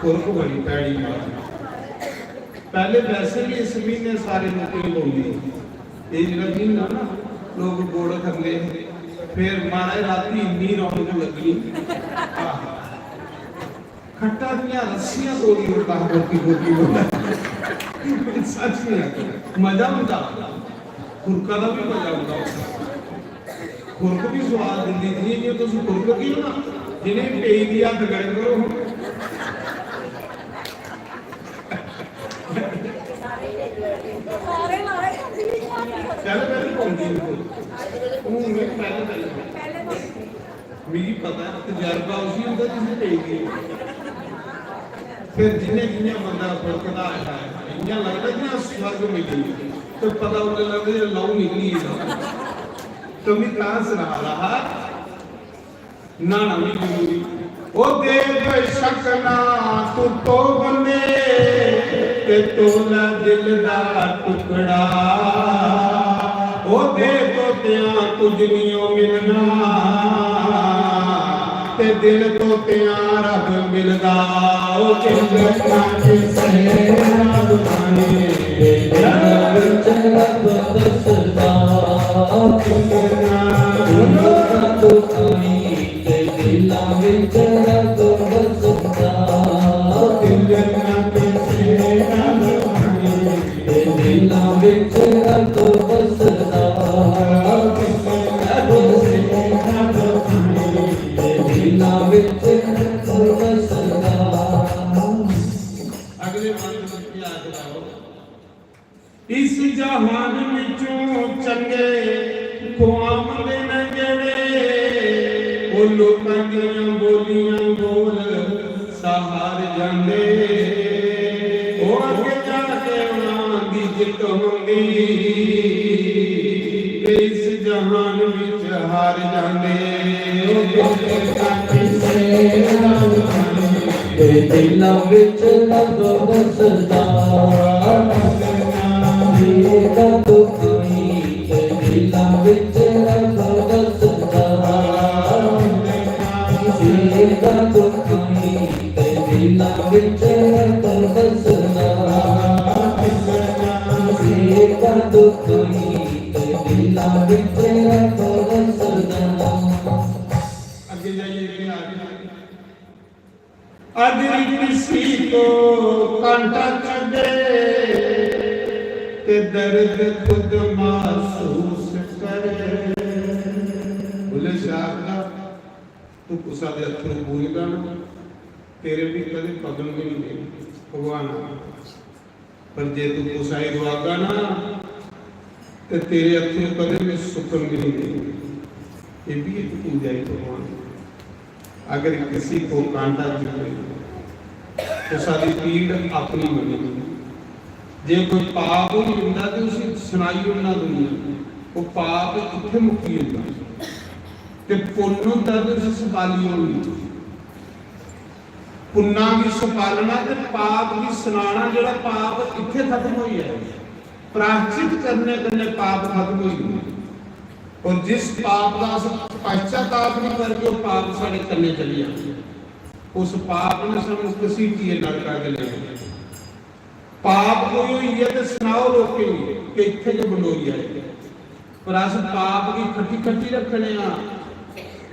ਖੁਰਕ ਬੜੀ ਭੈੜੀ ਮਾਰ। ਪਹਿਲੇ ਵੈਸੇ ਵੀ ਇਸ ਮਹੀਨੇ ਸਾਰੇ ਲੋਕ ਨਹੀਂ ਪਾਉਂਦੇ। ਇਹ ਜਿਹੜਾ ਮਹੀਨਾ ਨਾ, ਲੋਕ ਗੁੜ ਖਾਂਦੇ, ਫਿਰ ਮਾਰੇ ਰਾਤੀ ਇੰਨੀ ਰੌਣਕ ਲੱਗਣੀ। ਆਹ। ਖੱਟਾ ਦੀਆਂ ਰੱਸੀਆਂ ਤੋੜੀ ਉਹ ਕਹਾ ਗੋਪੀ ਗੋਪੀ ਬੋਲਦਾ। ਸੱਚ ਨਹੀਂ ਹੈ। ਮਜ਼ਾ ਹੁੰਦਾ। ਖੁਰਕਾ ਦਾ ਵੀ ਮਜ਼ਾ ਹੁੰਦਾ। ਖੁਰਕ ਵੀ ਸਵਾਦ ਦਿੰਦੀ ਸੀ, ਜੇ ਤੁਸੀਂ ਖੁਰਕ ਪੀਓ ਨਾ, ਜਿਹਨੇ ਪਈ ਦੀ ਹੱਥ ਗਰਮ ਕਰੋ। ਸਾਰੇ ਲਾਏ। ਪਹਿਲੇ ਪਹਿਲੇ ਪਾਉਂਦੀ ਸੀ। ਉਹ ਨਹੀਂ, ਪਹਿਲੇ ਪਹਿਲੇ। ਮਿਗੀ ਪਤਾ, ਤਜਰਬਾ ਉਸੇ ਹੁੰਦਾ ਜਿਸਨੇ ਪਈ ਦੀ। ਫਿਰ ਜਿੰਨੇ ਜਿੰਨੇ ਬੰਦਾ ਖੁਰਕਦਾ ਆਇਆ ਹੈ, ਇੰਨਾ ਲੱਗਦਾ ਜਿਵੇਂ ਸਵਰਗ ਮਿਲੀ। ਤੇ ਪਤਾ ਉਹਨੇ ਲੱਗਦਾ ਜਿਵੇਂ ਲਹੂ ਨਿਕਲੀ ਹੈ। ਤੂੰ ਵੀ ਤਾਂ ਸੁਣਾ ਰਹਾ। ਨਾ, ਨਾ, ਨਹੀਂ ਜ਼ਰੂਰੀ। ਉਹ ਦੇਖ ਸ਼ਕਨਾ ਤੂੰ ਤੋ ਬੰਦੇ, ਤੇ ਤੋ ਨਾ ਦਿਲ ਦਾ ਟੁਕੜਾ। ਉਹ ਦੇ ਤੋ ਤਿਆਂ ਕੁਝ ਨਹੀਂ ਓ ਮਿਲਣਾ, ਤੇ ਦਿਲ ਤੋ ਤਿਆਂ ਰੱਬ ਮਿਲਦਾ। ਉਹ ਦਿਲ ਨਾ ਕਿਸੇ ਨਾਲ ਬਣੇ, ਤੇ ਦਿਲ ਵਿੱਚ ਰੱਬ ਵਸਦਾ। ਦਿਲ ਨਾ ਤੋ ਤੇ ਦਿਲਾਂ ਵਿੱਚ ਰੱਬ ਵਸਦਾ। ਦਿਲ ਨਾ ਕਿਸੇ ਨਾਲ ਬਣੇ, ਤੇ ਦਿਲਾਂ ਵਿੱਚ ਰੱਬ ਵਸਦਾ। ਤੇ ਦਿਲਾਂ ਵਿੱਚ ਰੱਬ ਵਸਦਾ। ਅਗਲੇ ਬੰਦ ਕੀ ਆਖਦਾ ਹੋ? ਇਸ ਜਹਾਨ ਵਿੱਚੋਂ ਚੰਗੇ ਖੁਆਮ ਦੇ ਨੇ ਜਿਹੜੇ, ਉਹ ਲੋਕਾਂ ਦੀਆਂ ਬੋਲੀਆਂ ਬੋਲ ਸਹਾਰ ਜਾਂਦੇ। ਉਹ ਅੱਗੇ ਜਾ ਕੇ ਉਹਨਾਂ ਦੀ ਜਿੱਤ ਹੁੰਦੀ, ਤੇ ਇਸ ਜਹਾਨ ਵਿੱਚ ਹਾਰ ਜਾਂਦੇ। ਉਹ ਦਿਲ ਦਾ ਕਿਸੇ ਨਾਲ ਤੇ ਦਿਲਾਂ ਵਿੱਚ ਰੱਬ ਵਸਦਾ। ਇਹ ਤਾਂ ਦੁੱਖ ਨਹੀਂ, ਤੇ ਦਿਲਾਂ ਵਿੱਚ ਰੱਬ ਵਸਦਾ। ਇਹ ਤਾਂ ਦੁੱਖ ਨਹੀਂ, ਤੇ ਦਿਲਾਂ ਵਿੱਚ ਰੱਬ ਵਸਦਾ। ਇਹ ਤਾਂ ਦੁੱਖ ਨਹੀਂ, ਤੇ ਦਿਲਾਂ ਵਿੱਚ ਰੱਬ ਵਸਦਾ। टच दे ते दर्द खुद महसूस करे। बुल्ले शाह आखदा, तू कुसा दे अत्थरू बूंझगा ना, तेरे भी कदें पगल भी नहीं देनी भगवान आखदा। पर जे तू कुसा गी रोआगा ना, ते तेरे अत्थरू कदें भी सुक्कन भी नहीं देनी। ये भी एक पूजा ही भगवान। अगर किसी को कांटा चुभे, तो सारी पीड़ अपनी मनी। जे कोई पाप होई जंदा ते उसी सनाई ओड़ना दुनिया, वो पाप इत्थै मुक्की जंदा। ते पुन्न होंदा ते उसी सपाली ओड़नी। पुन्ना गी सपालना ते पाप गी सनाना, जेह्ड़ा पाप इत्थै खत्म होई जाए। प्रायश्चित करने कन्नै पाप खत्म होई जंदा। और जिस पाप दा अस पश्चाताप नहीं करगे, वो पाप साढ़े कन्नै चली जाना। उस पाप ने सानू घसीटियै नरका च लेई जाना। पाप कोई होई गेआ ते सनाओ लोकें गी कि इत्थै गै बंडोई आए। पर अस पाप गी खट्टी खट्टी रक्खने आं,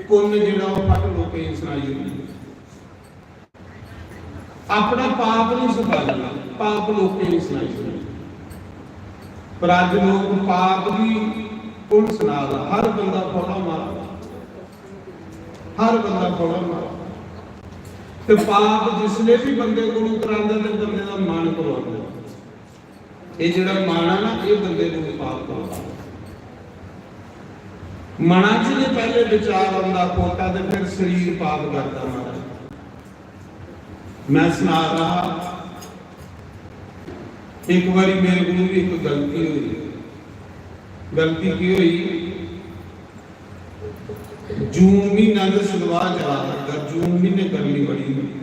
पुन्न जेह्ड़ा ओह् फट लोकें गी सनाई ओड़ने। अपना पाप नहीं सपालना, पाप लोकें गी सनाई ओड़ने। पर अज्ज लोक पाप गी कौन सना दा? हर बंदा फौड़ा मारा, हर बंदा फौड़ा मारा। ते पाप जिसले भी बंदे कोलों करांदा ते बंदे दा मन करवांदा। ये जेह्ड़ा मन है ना, ये बंदे को पाप करवांदा। मना च जे पहले विचार आंदा खोटा, ते फिर शरीर पाप करदा मारा। मैं सना रहा, एक बारी मेरे को भी एक गलती हुई। गलती की हुई? जून महीना ते सदवा चला करदा, जून महीने गर्मी बड़ी हुई।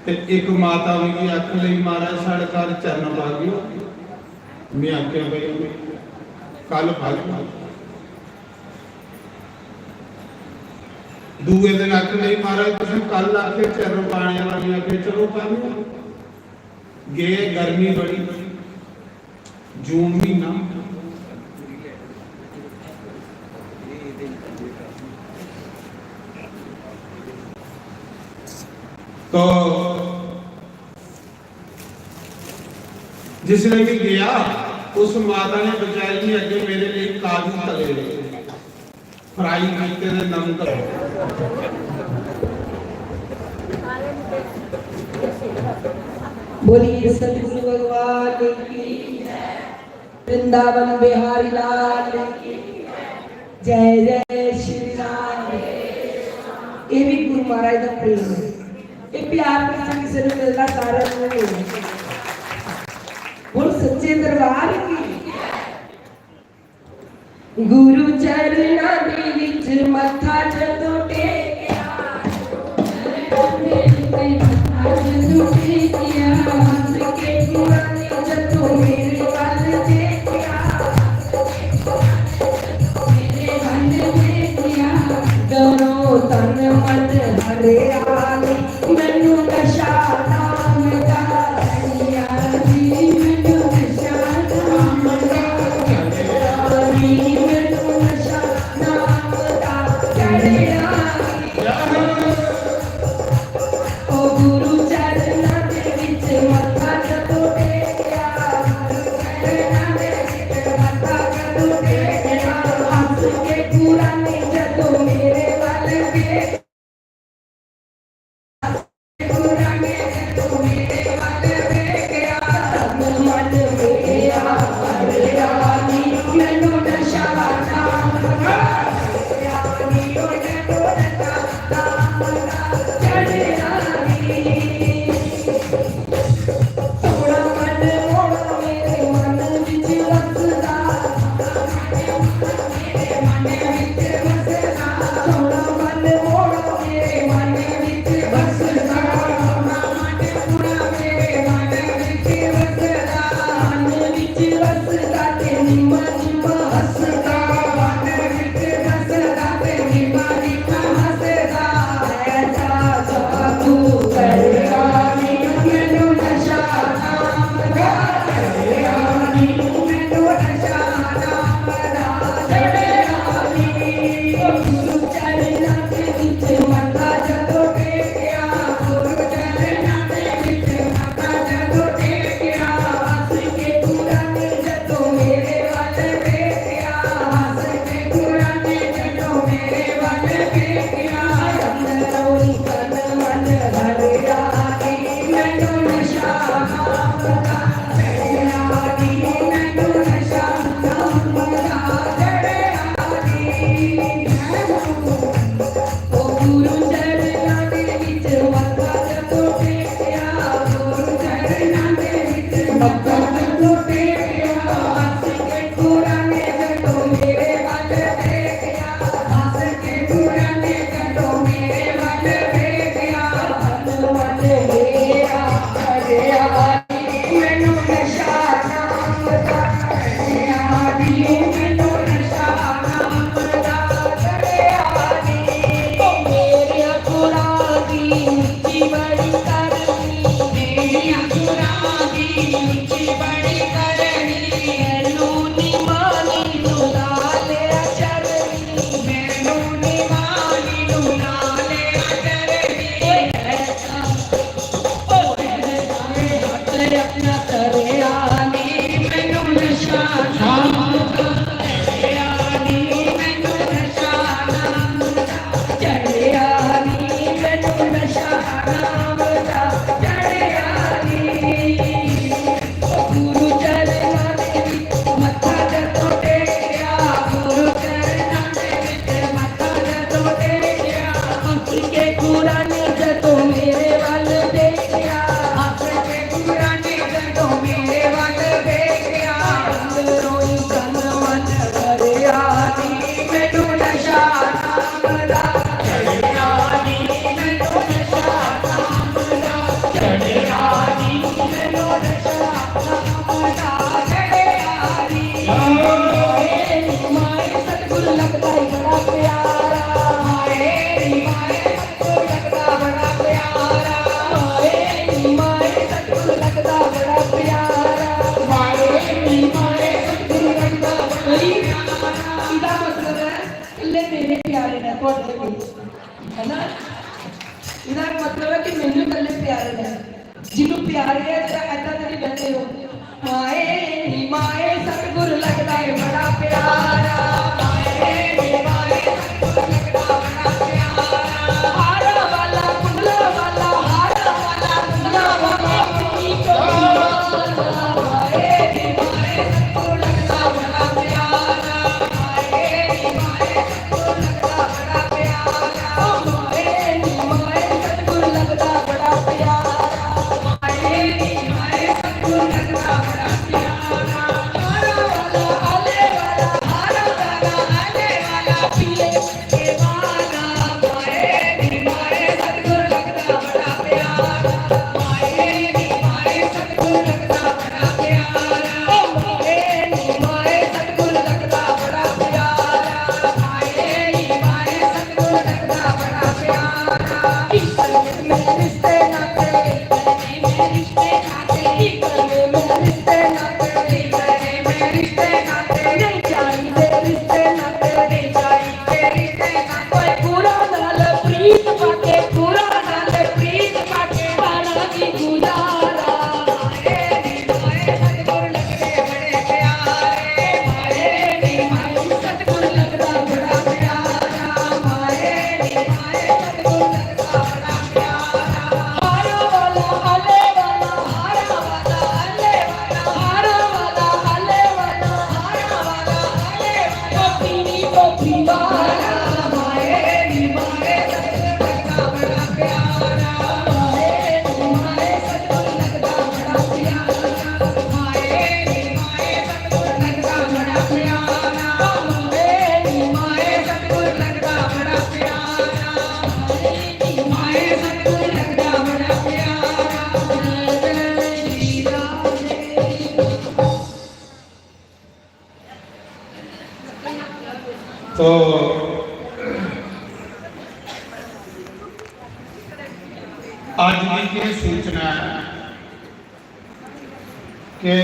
ते इक माता मिगी आखन लगी, "महाराज, साढ़े घर चरण पागेओ।" मैं आखेआ, "भाई, कल पागेओ।" दूए दिन आखन लगी, "महाराज, तुसें कल आखेआ चरण पाने आह्ला।" मैं आखेआ, "चलो, पागेओ।" गे, गर्मी बड़ी, जून महीना। तो जिसलै मैं गया, उस माता ने बेचारी ने अग्गे मेरे लिए काजू तले दे। फ्राई कीते दे नमक। बोलिए सतगुरु भगवान की, वृंदावन बिहारी लाल की, जय जय श्री राम। ये भी गुरु महाराज का प्रेम है। ये प्यार किसी किसी ने मिलना सारा नहीं है। बोल सच्चे दरबार की। गुरु चरणा दे विच मत्था जदों टेकेआ, मत्था जदों टेकेआ, हंस के पुराने जदों मेरे वल देखिया, मेरे वल देखिया, दोनों तन मन हरियाली। मैनू नशा नाम दा चढ़िया जी, मैनू नशा नाम दा चढ़िया जी, मैनू नशा नाम दा चढ़िया जी। ओ गुरु चरणा दे विच मत्था जदों टेकिया, गुरु चरणा दे विच मत्था जदों टेकिया, हंस के पुराने जदों मेरे वल देखिया। इ'दा मतलब ऐ, कल्ले मेरे प्यारे न, तुआढ़े कोल, है ना? इ'दा मतलब ऐ कि मैनू कल्ले प्यारे न। जिन्नू प्यारे ऐ, जरा ऐदां करी बैठे हो। माए नी माए, सतगुर लगदा ऐ बड़ा प्यारा। माए नी माए, सतगुर लगदा बड़ा प्यारा। हारा वाला, कुंडला वाला, हारा वाला, कुंडला वाला, तो अज्ज दी केह् सूचना ऐ कि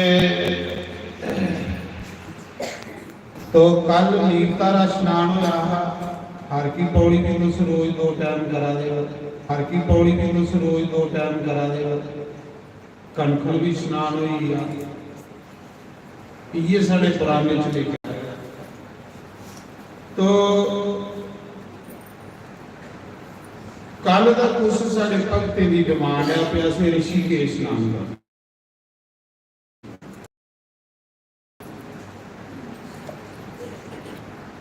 तो कल नीरता दा स्नान होया हा। हर की पौड़ी भी तुस रोज दो टाइम करा दे हो, हर की पौड़ी भी तुस रोज दो टाइम करा दे हो। कनखल भी स्नान होई गया। इ'यै साढ़े पुराने च लिखेआ। तो कल दा कुछ साढ़े भक्तें दी डिमांड है कि असें ऋषिकेश स्नान करना।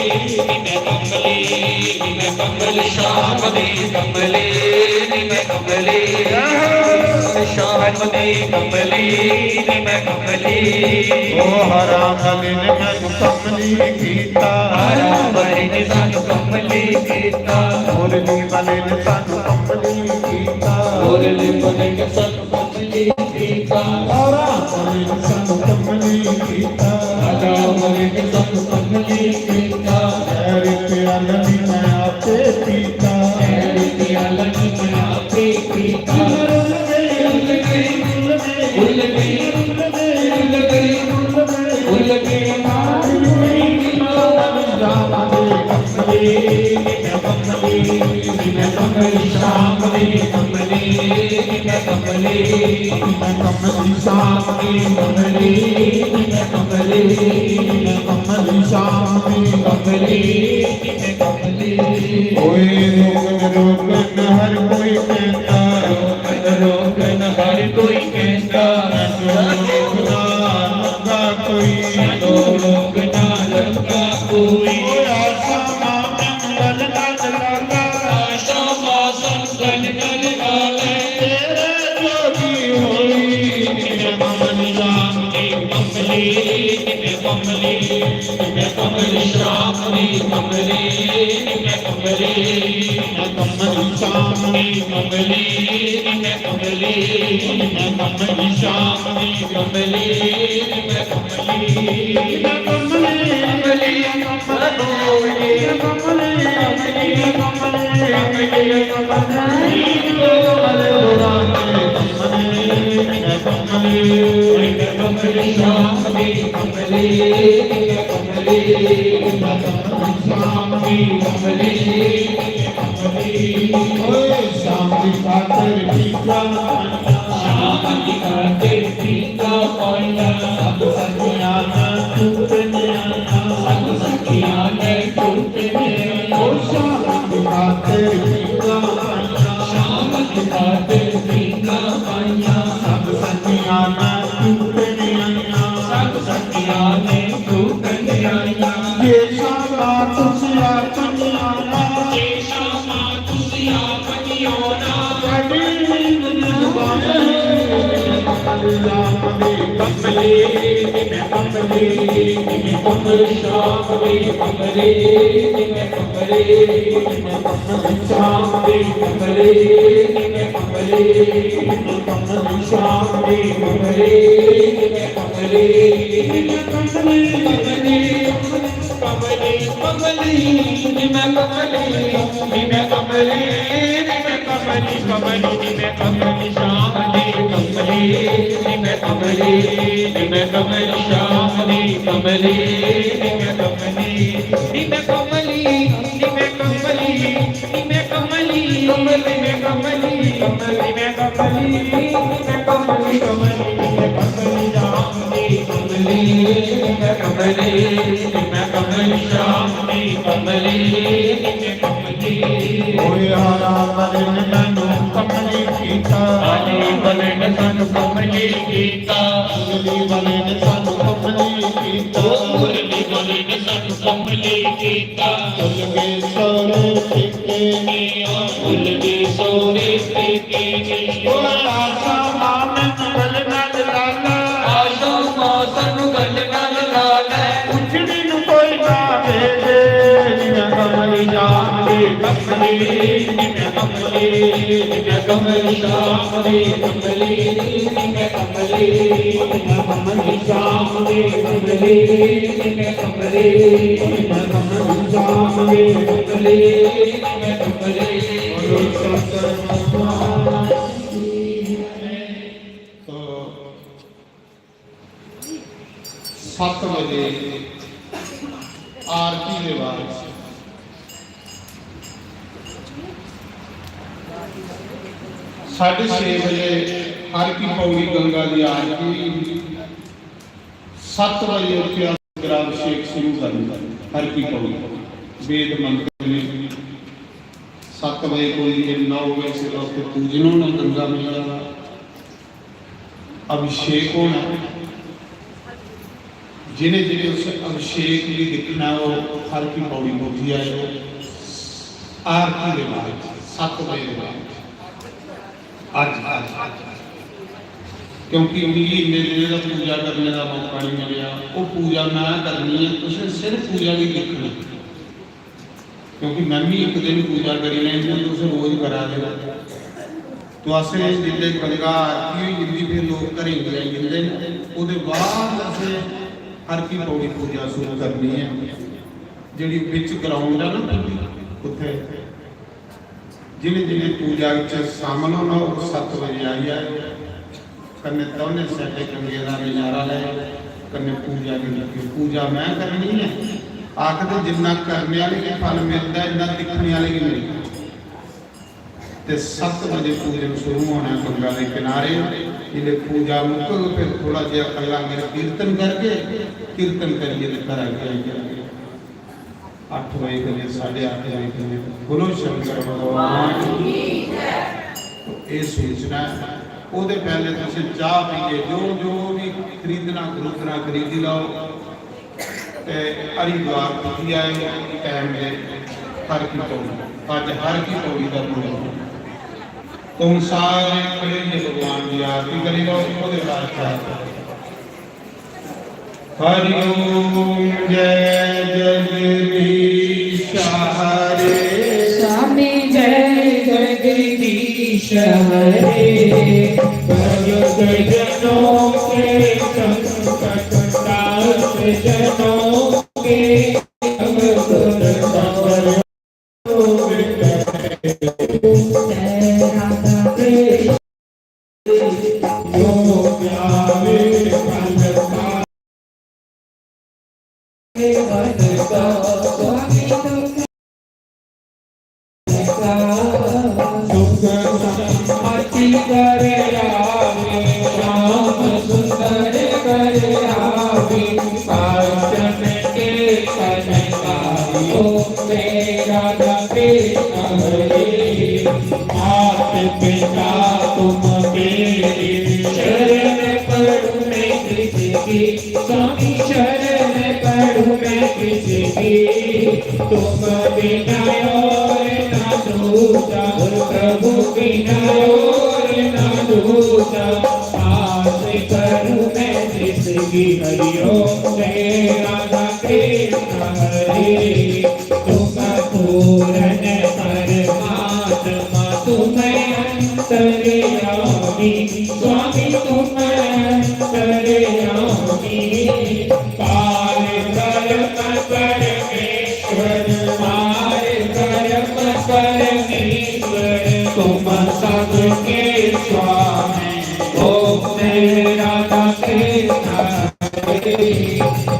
मैं कमली, मैं कमली शाम दी कमली, मैं कमली शाम दी कमली, मैं कमली। ओ हराम वाले ने मैनू कमली कीता, हराम वाले ने सानू कमली कीता, मुरली वाले ने सानू कमली कीता, मुरली वाले ने सानू कमली कीता, हराम वाले ने सानू कमली कीता, हराम वाले ने सानू कमली कीता। खैर प्याला नी मैं आपे पीता, खैर प्याला नी मैं आपे पीता। भुल गई, भुल गई, भुल गई, भुल गई, भुल गई, भुल गई। ओए रोकन, रोकन हर कोई कहता, रोकन, रोकन हर कोई कहता, रोकना लगा कोई, रोकना लगा कोई। ओए आशा माँ संगल ना चलाता, आशा माँ संगल ना चलाता। तेरे जोगी होई, मैं कमली, मैं कमली, मैं कमली, मैं कमली शाम दी कमली, मैं कमली, मैं कमली शाम दी कमली, मैं कमली, मैं कमली शाम दी कमली, मैं कमली, मैं कमली, कमली, कमली, कमली, कमली, कमली, कमली। ओए, शाम की खातिर टीका पाया। शाम की खातिर टीका पाया। सब सखियां ने टूट लिया। सब सखियां ने टूट लिया। ओ शाम की खातिर टीका पाया। शाम की खातिर टीका पाया। सब सखियां ने टूट लिया। सब सखियां ने टूट लिया। ये शामा तुझे अपनी आना। ये शामा तुझे अपनी आना। कभी नहीं जुबान। कमली, मैं कमली, मैं कमली, शाम में कमली, मैं कमली, मैं कमली, शाम में कमली, मैं कमली, मैं कमली, शाम में कमली, मैं कमली, मैं कमली, कमली, कमली, कमली, मैं कमली, मैं कमली, मैं कमली, कमली, मैं कमली, शाम दी कमली, मैं कमली, मैं कमली, शाम दी कमली, मैं कमली, मैं कमली, मैं कमली, मैं कमली, कमली, मैं कमली, कमली, मैं कमली, मैं कमली, कमली, मैं कमली, शाम दी कमली, मैं कमली, मैं कमली, शाम दी कमली, मैं कमली। ओए हराम वाले ने मैनू कमली कीता। अली वाले ने सानू कमली कीता। मुरली वाले ने सानू कमली कीता। ओ मुरली वाले ने सानू कमली कीता। भुल गए सोरे टिके ने, भुल गए सोरे टिके ने। ओ आशा माँ मैनू गल नाल ला लै। आशा माँ सानू गल नाल ला लै। उजड़ी नू कोई ना भेजे, जिन्ना कमली जान दे कमली, जिन्ना कमली, जिन्ना कमली जान दे कमली, जिन्ना कमली, जिन्ना कमली जान दे कमली, जिन्ना कमली, जिन्ना कमली जान दे कमली, जिन्ना कमली। तो सत्त बजे आरती दे बाद साढ़े छे बजे हर की पौड़ी गंगा दी आरती, सत्त बजे उत्थे अस रुद्राभिषेक शुरू करना। हर की पौड़ी वेद मंत्र ने सत्त बजे कोई नौ बजे से लोग पूजन होना गंगा मैया दा। अभिषेक होना, जिन्हें जिन्हें उस अभिषेक गी दिक्खना, ओह् हर की पौड़ी पुज्जी आए। आरती दे बाद, सत्त बजे दे बाद, अज्ज, अज्ज, अज्ज, क्योंकि मिगी इन्ने दिनें दा पूजा करने दा मौका नहीं मिलेआ। ओह् पूजा मैं करनी ऐ, तुसें सिर्फ पूजा गी दिक्खना। क्योंकि मैं भी इक दिन पूजा करी लैं, जियां तुस रोज करा दे ओ। तो असें जिसलै गंगा आरती होई जंदी, फिर लोक घरें गी आई जंदे न। ओह्दे बाद असें हर की पौड़ी पूजा शुरू करनी ऐ, जेह्ड़ी बिच ग्राउंड ऐ ना, उत्थै जिनें जिनें पूजा च शामिल होना, ओह् सत्त बजे आई जाए। कन्नै दौनें side गंगे दा नजारा लै, कन्नै पूजा गी दिक्खो। पूजा मैं करनी ऐ, आखदे जिन्ना करने आह्ले गी फल मिलदा ऐ, इन्ना दिक्खने आह्ले गी मिलदा। ते सत्त बजे पूजन शुरू होना ऐ गंगा दे किनारे। जिसलै पूजा मुक्कग, फिर थोड़ा जेहा कल्ला मेरा कीर्तन करगे, कीर्तन करियै ते घर आई जागे। अट्ठ बजे कन्नै, साढ़े अट्ठ बजे कन्नै। बोलो शंकर भगवान की। तो ये सूचना है। ओह्दे पैह्ले तुसें चाह् पीए, जो जो भी खरीदना खरीदना खरीदी लैओ। ते हरिद्वार पुज्जी आए टाइम दे हर की पौड़ी। अज्ज हर की पौड़ी दा पूजन। तो हून सारे खड़े होइयै भगवान दी आरती करी लैओ, ओह्दे बाद चाह्। हरि ओम। जय जगदीश हरे। स्वामी जय जगदीश हरे। भक्त जनों के संकट, ताप जनों के अवगुण, मात पिता तुम मेरे, शरण पड़ूं मैं किसकी? स्वामी शरण पड़ूं मैं किसकी? तुम बिना और ना दूजा, प्रभु बिना और ना दूजा, आस करूं मैं किसकी? हरि ओम जय राधा कृष्ण हरे। तुम पूर्ण परमात्मा, तुम अंतर्यामी, स्वामी तुम अंतर्यामी। पार ब्रह्म परमेश्वर, पार ब्रह्म परमेश्वर, तुम सबके स्वामी। ओम जय राधा कृष्ण।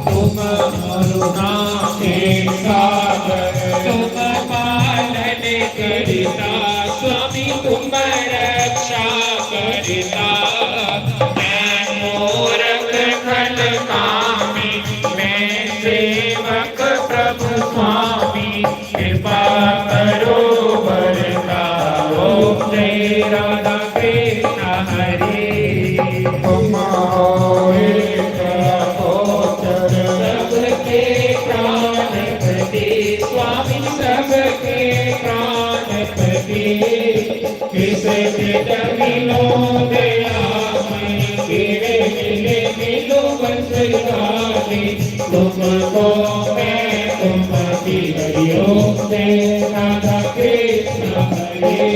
तुम करुणा के सागर, तुम पालन करता, स्वामी तुम रक्षा करता। मैं मूरख खल कामी, मैं सेवक प्रभु स्वामी, कृपा करो वरदाओ। जय राधा कृष्ण हरे। तुम हो एक गोचर, सबके प्राणपति, स्वामी सबके प्राणपति। किसे के मिलो दया में, तेरे मिले मिलो बंसगारी। तुमको मैं तुम की हरि ओम जय राधा कृष्ण हरे।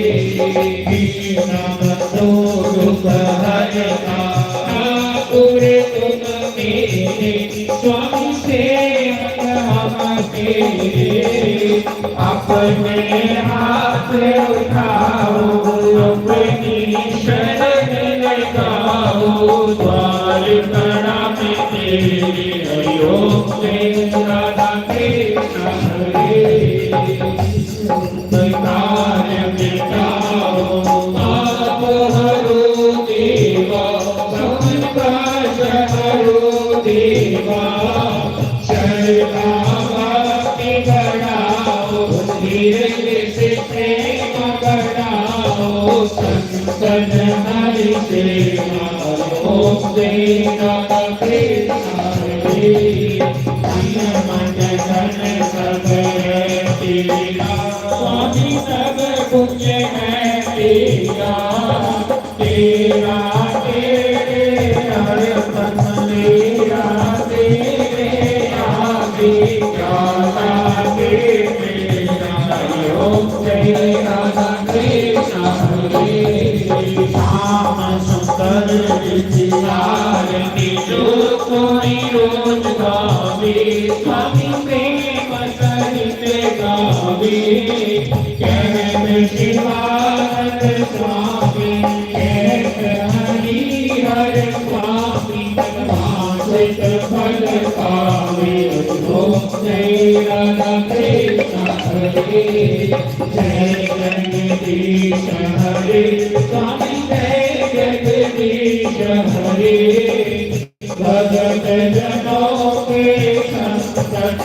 दीन बंधु दुख हरता, ठाकुर तुम मेरे, स्वामी सेवक हम तेरे। अपने हाथ उठाओ, अपनी शरण लगाओ, द्वार कड़ा में तेरे। हरि ओम जय राधा कृष्ण हरे। संसार मिटाओ, पाप हरो देवा, संकट हरो देवा। श्रद्धा भक्ति बढ़ाओ, धीरज से प्रेम बढ़ाओ, संतन हरि सेवा। ओम जय राधा कृष्ण हरे। स्वामी सब कुछ है तेरा, तेरा तेरे अर्पण मेरा, तेरे आगे ज्यादा तेरे तेरा तेरा तेरा। श्याम सुंदर विचार की जो कोई रोज गावे, स्वामी प्रेम सहित गावे। कहत शिवानंद स्वामी कहत हरि हर स्वामी, वांछित फल पावे। ओम जय राधा कृष्ण हरे, जय जगदीश हरे, स्वामी जय जगदीश हरे। भगत जनों के संकट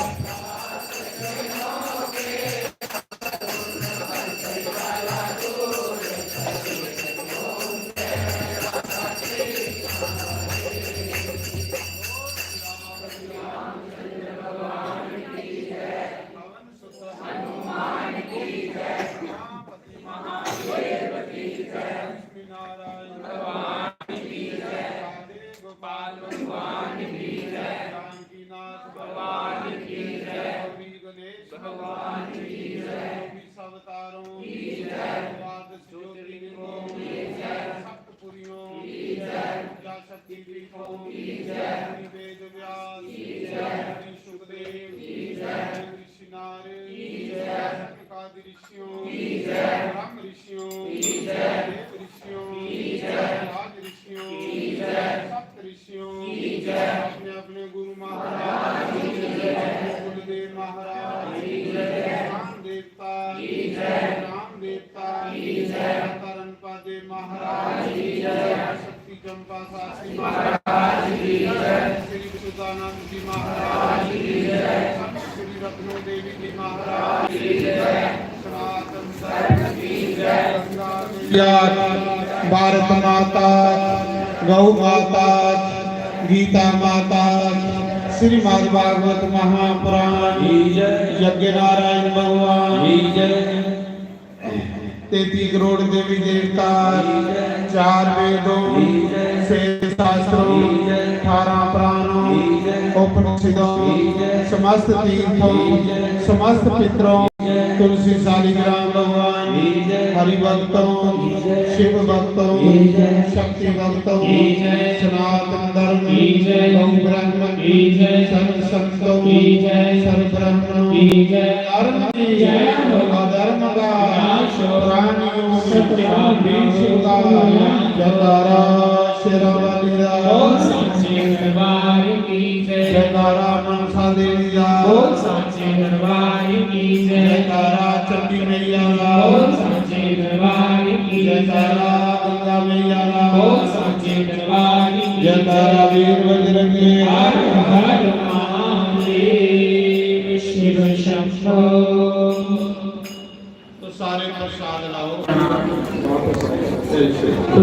लक्ष्मी नारायण भगवान की जय, राधे गोपाल भगवान की जय, जानकीनाथ भगवान की जय, गौरी गणेश भगवान की जय, चौबीस अवतारों की जय, द्वादश ज्योतिर्लिंगों की जय, सप्तपुरियों की जय, विद्याशक्ति पीठों की जय, श्री वेद व्यास की जय, श्री सुखदेव की जय, ऋषि नारद की जय, सनकादि ऋषियों की जय, ब्रह्म ऋषियों की जय, देव ऋषियों की जय, राज ऋषियों की जय, सप्त ऋषियों की जय, अपने अपने गुरु महाराज की जय, कुलदेव महाराज की जय, राम देवता की जय, राम देवता की जय, धर्मपद महाराज की जय, शक्ति चंपा शास्त्री महाराज की जय, श्री विशुद्धानंद जी महाराज की जय, श्री रत्नो देवी जी महाराज की जय, सनातन धर्म की जय, गंगा मैया, भारत माता, गौ माता, गीता माता, श्रीमद् भागवत महापुराण, की जय। यज्ञ नारायण भगवान, की जय। तैंती करोड़ देवी देवता, की जय। चार वेदों, की जय। छह शास्त्रों, की जय। अठारह पुराणों, की जय। उपनिषदों, की जय। समस्त तीर्थों, की जय। समस्त पितरों, की जय। तुलसी शालिग्राम भगवान, की जय। हरि भक्तों, की जय। शिव भक्तों, की जय। शक्ति भक्तों, की जय। सनातन धर्म, की जय। गौ ब्राह्मण, की जय। सर्व संतों, की जय। सर्व ब्राह्मणों, की जय। धर्म की जय हो। अधर्म का नाश हो। प्राणियों में सतराम विष्णु का जयकारा शेरावाली दा। बोल सांचे दरबार की जय। जयकारा मनसा देवी दा। बोल सांचे दरबार की जय। जयकारा चंडी मैया दा। बोल सांचे दरबार की जय। जयकारा गंगा मैया दा। बोल सांचे दरबार की जय। जयकारा वीर बजरंगी। हर हर महादेव शिव शंभो। तो सारे प्रसाद लाओ।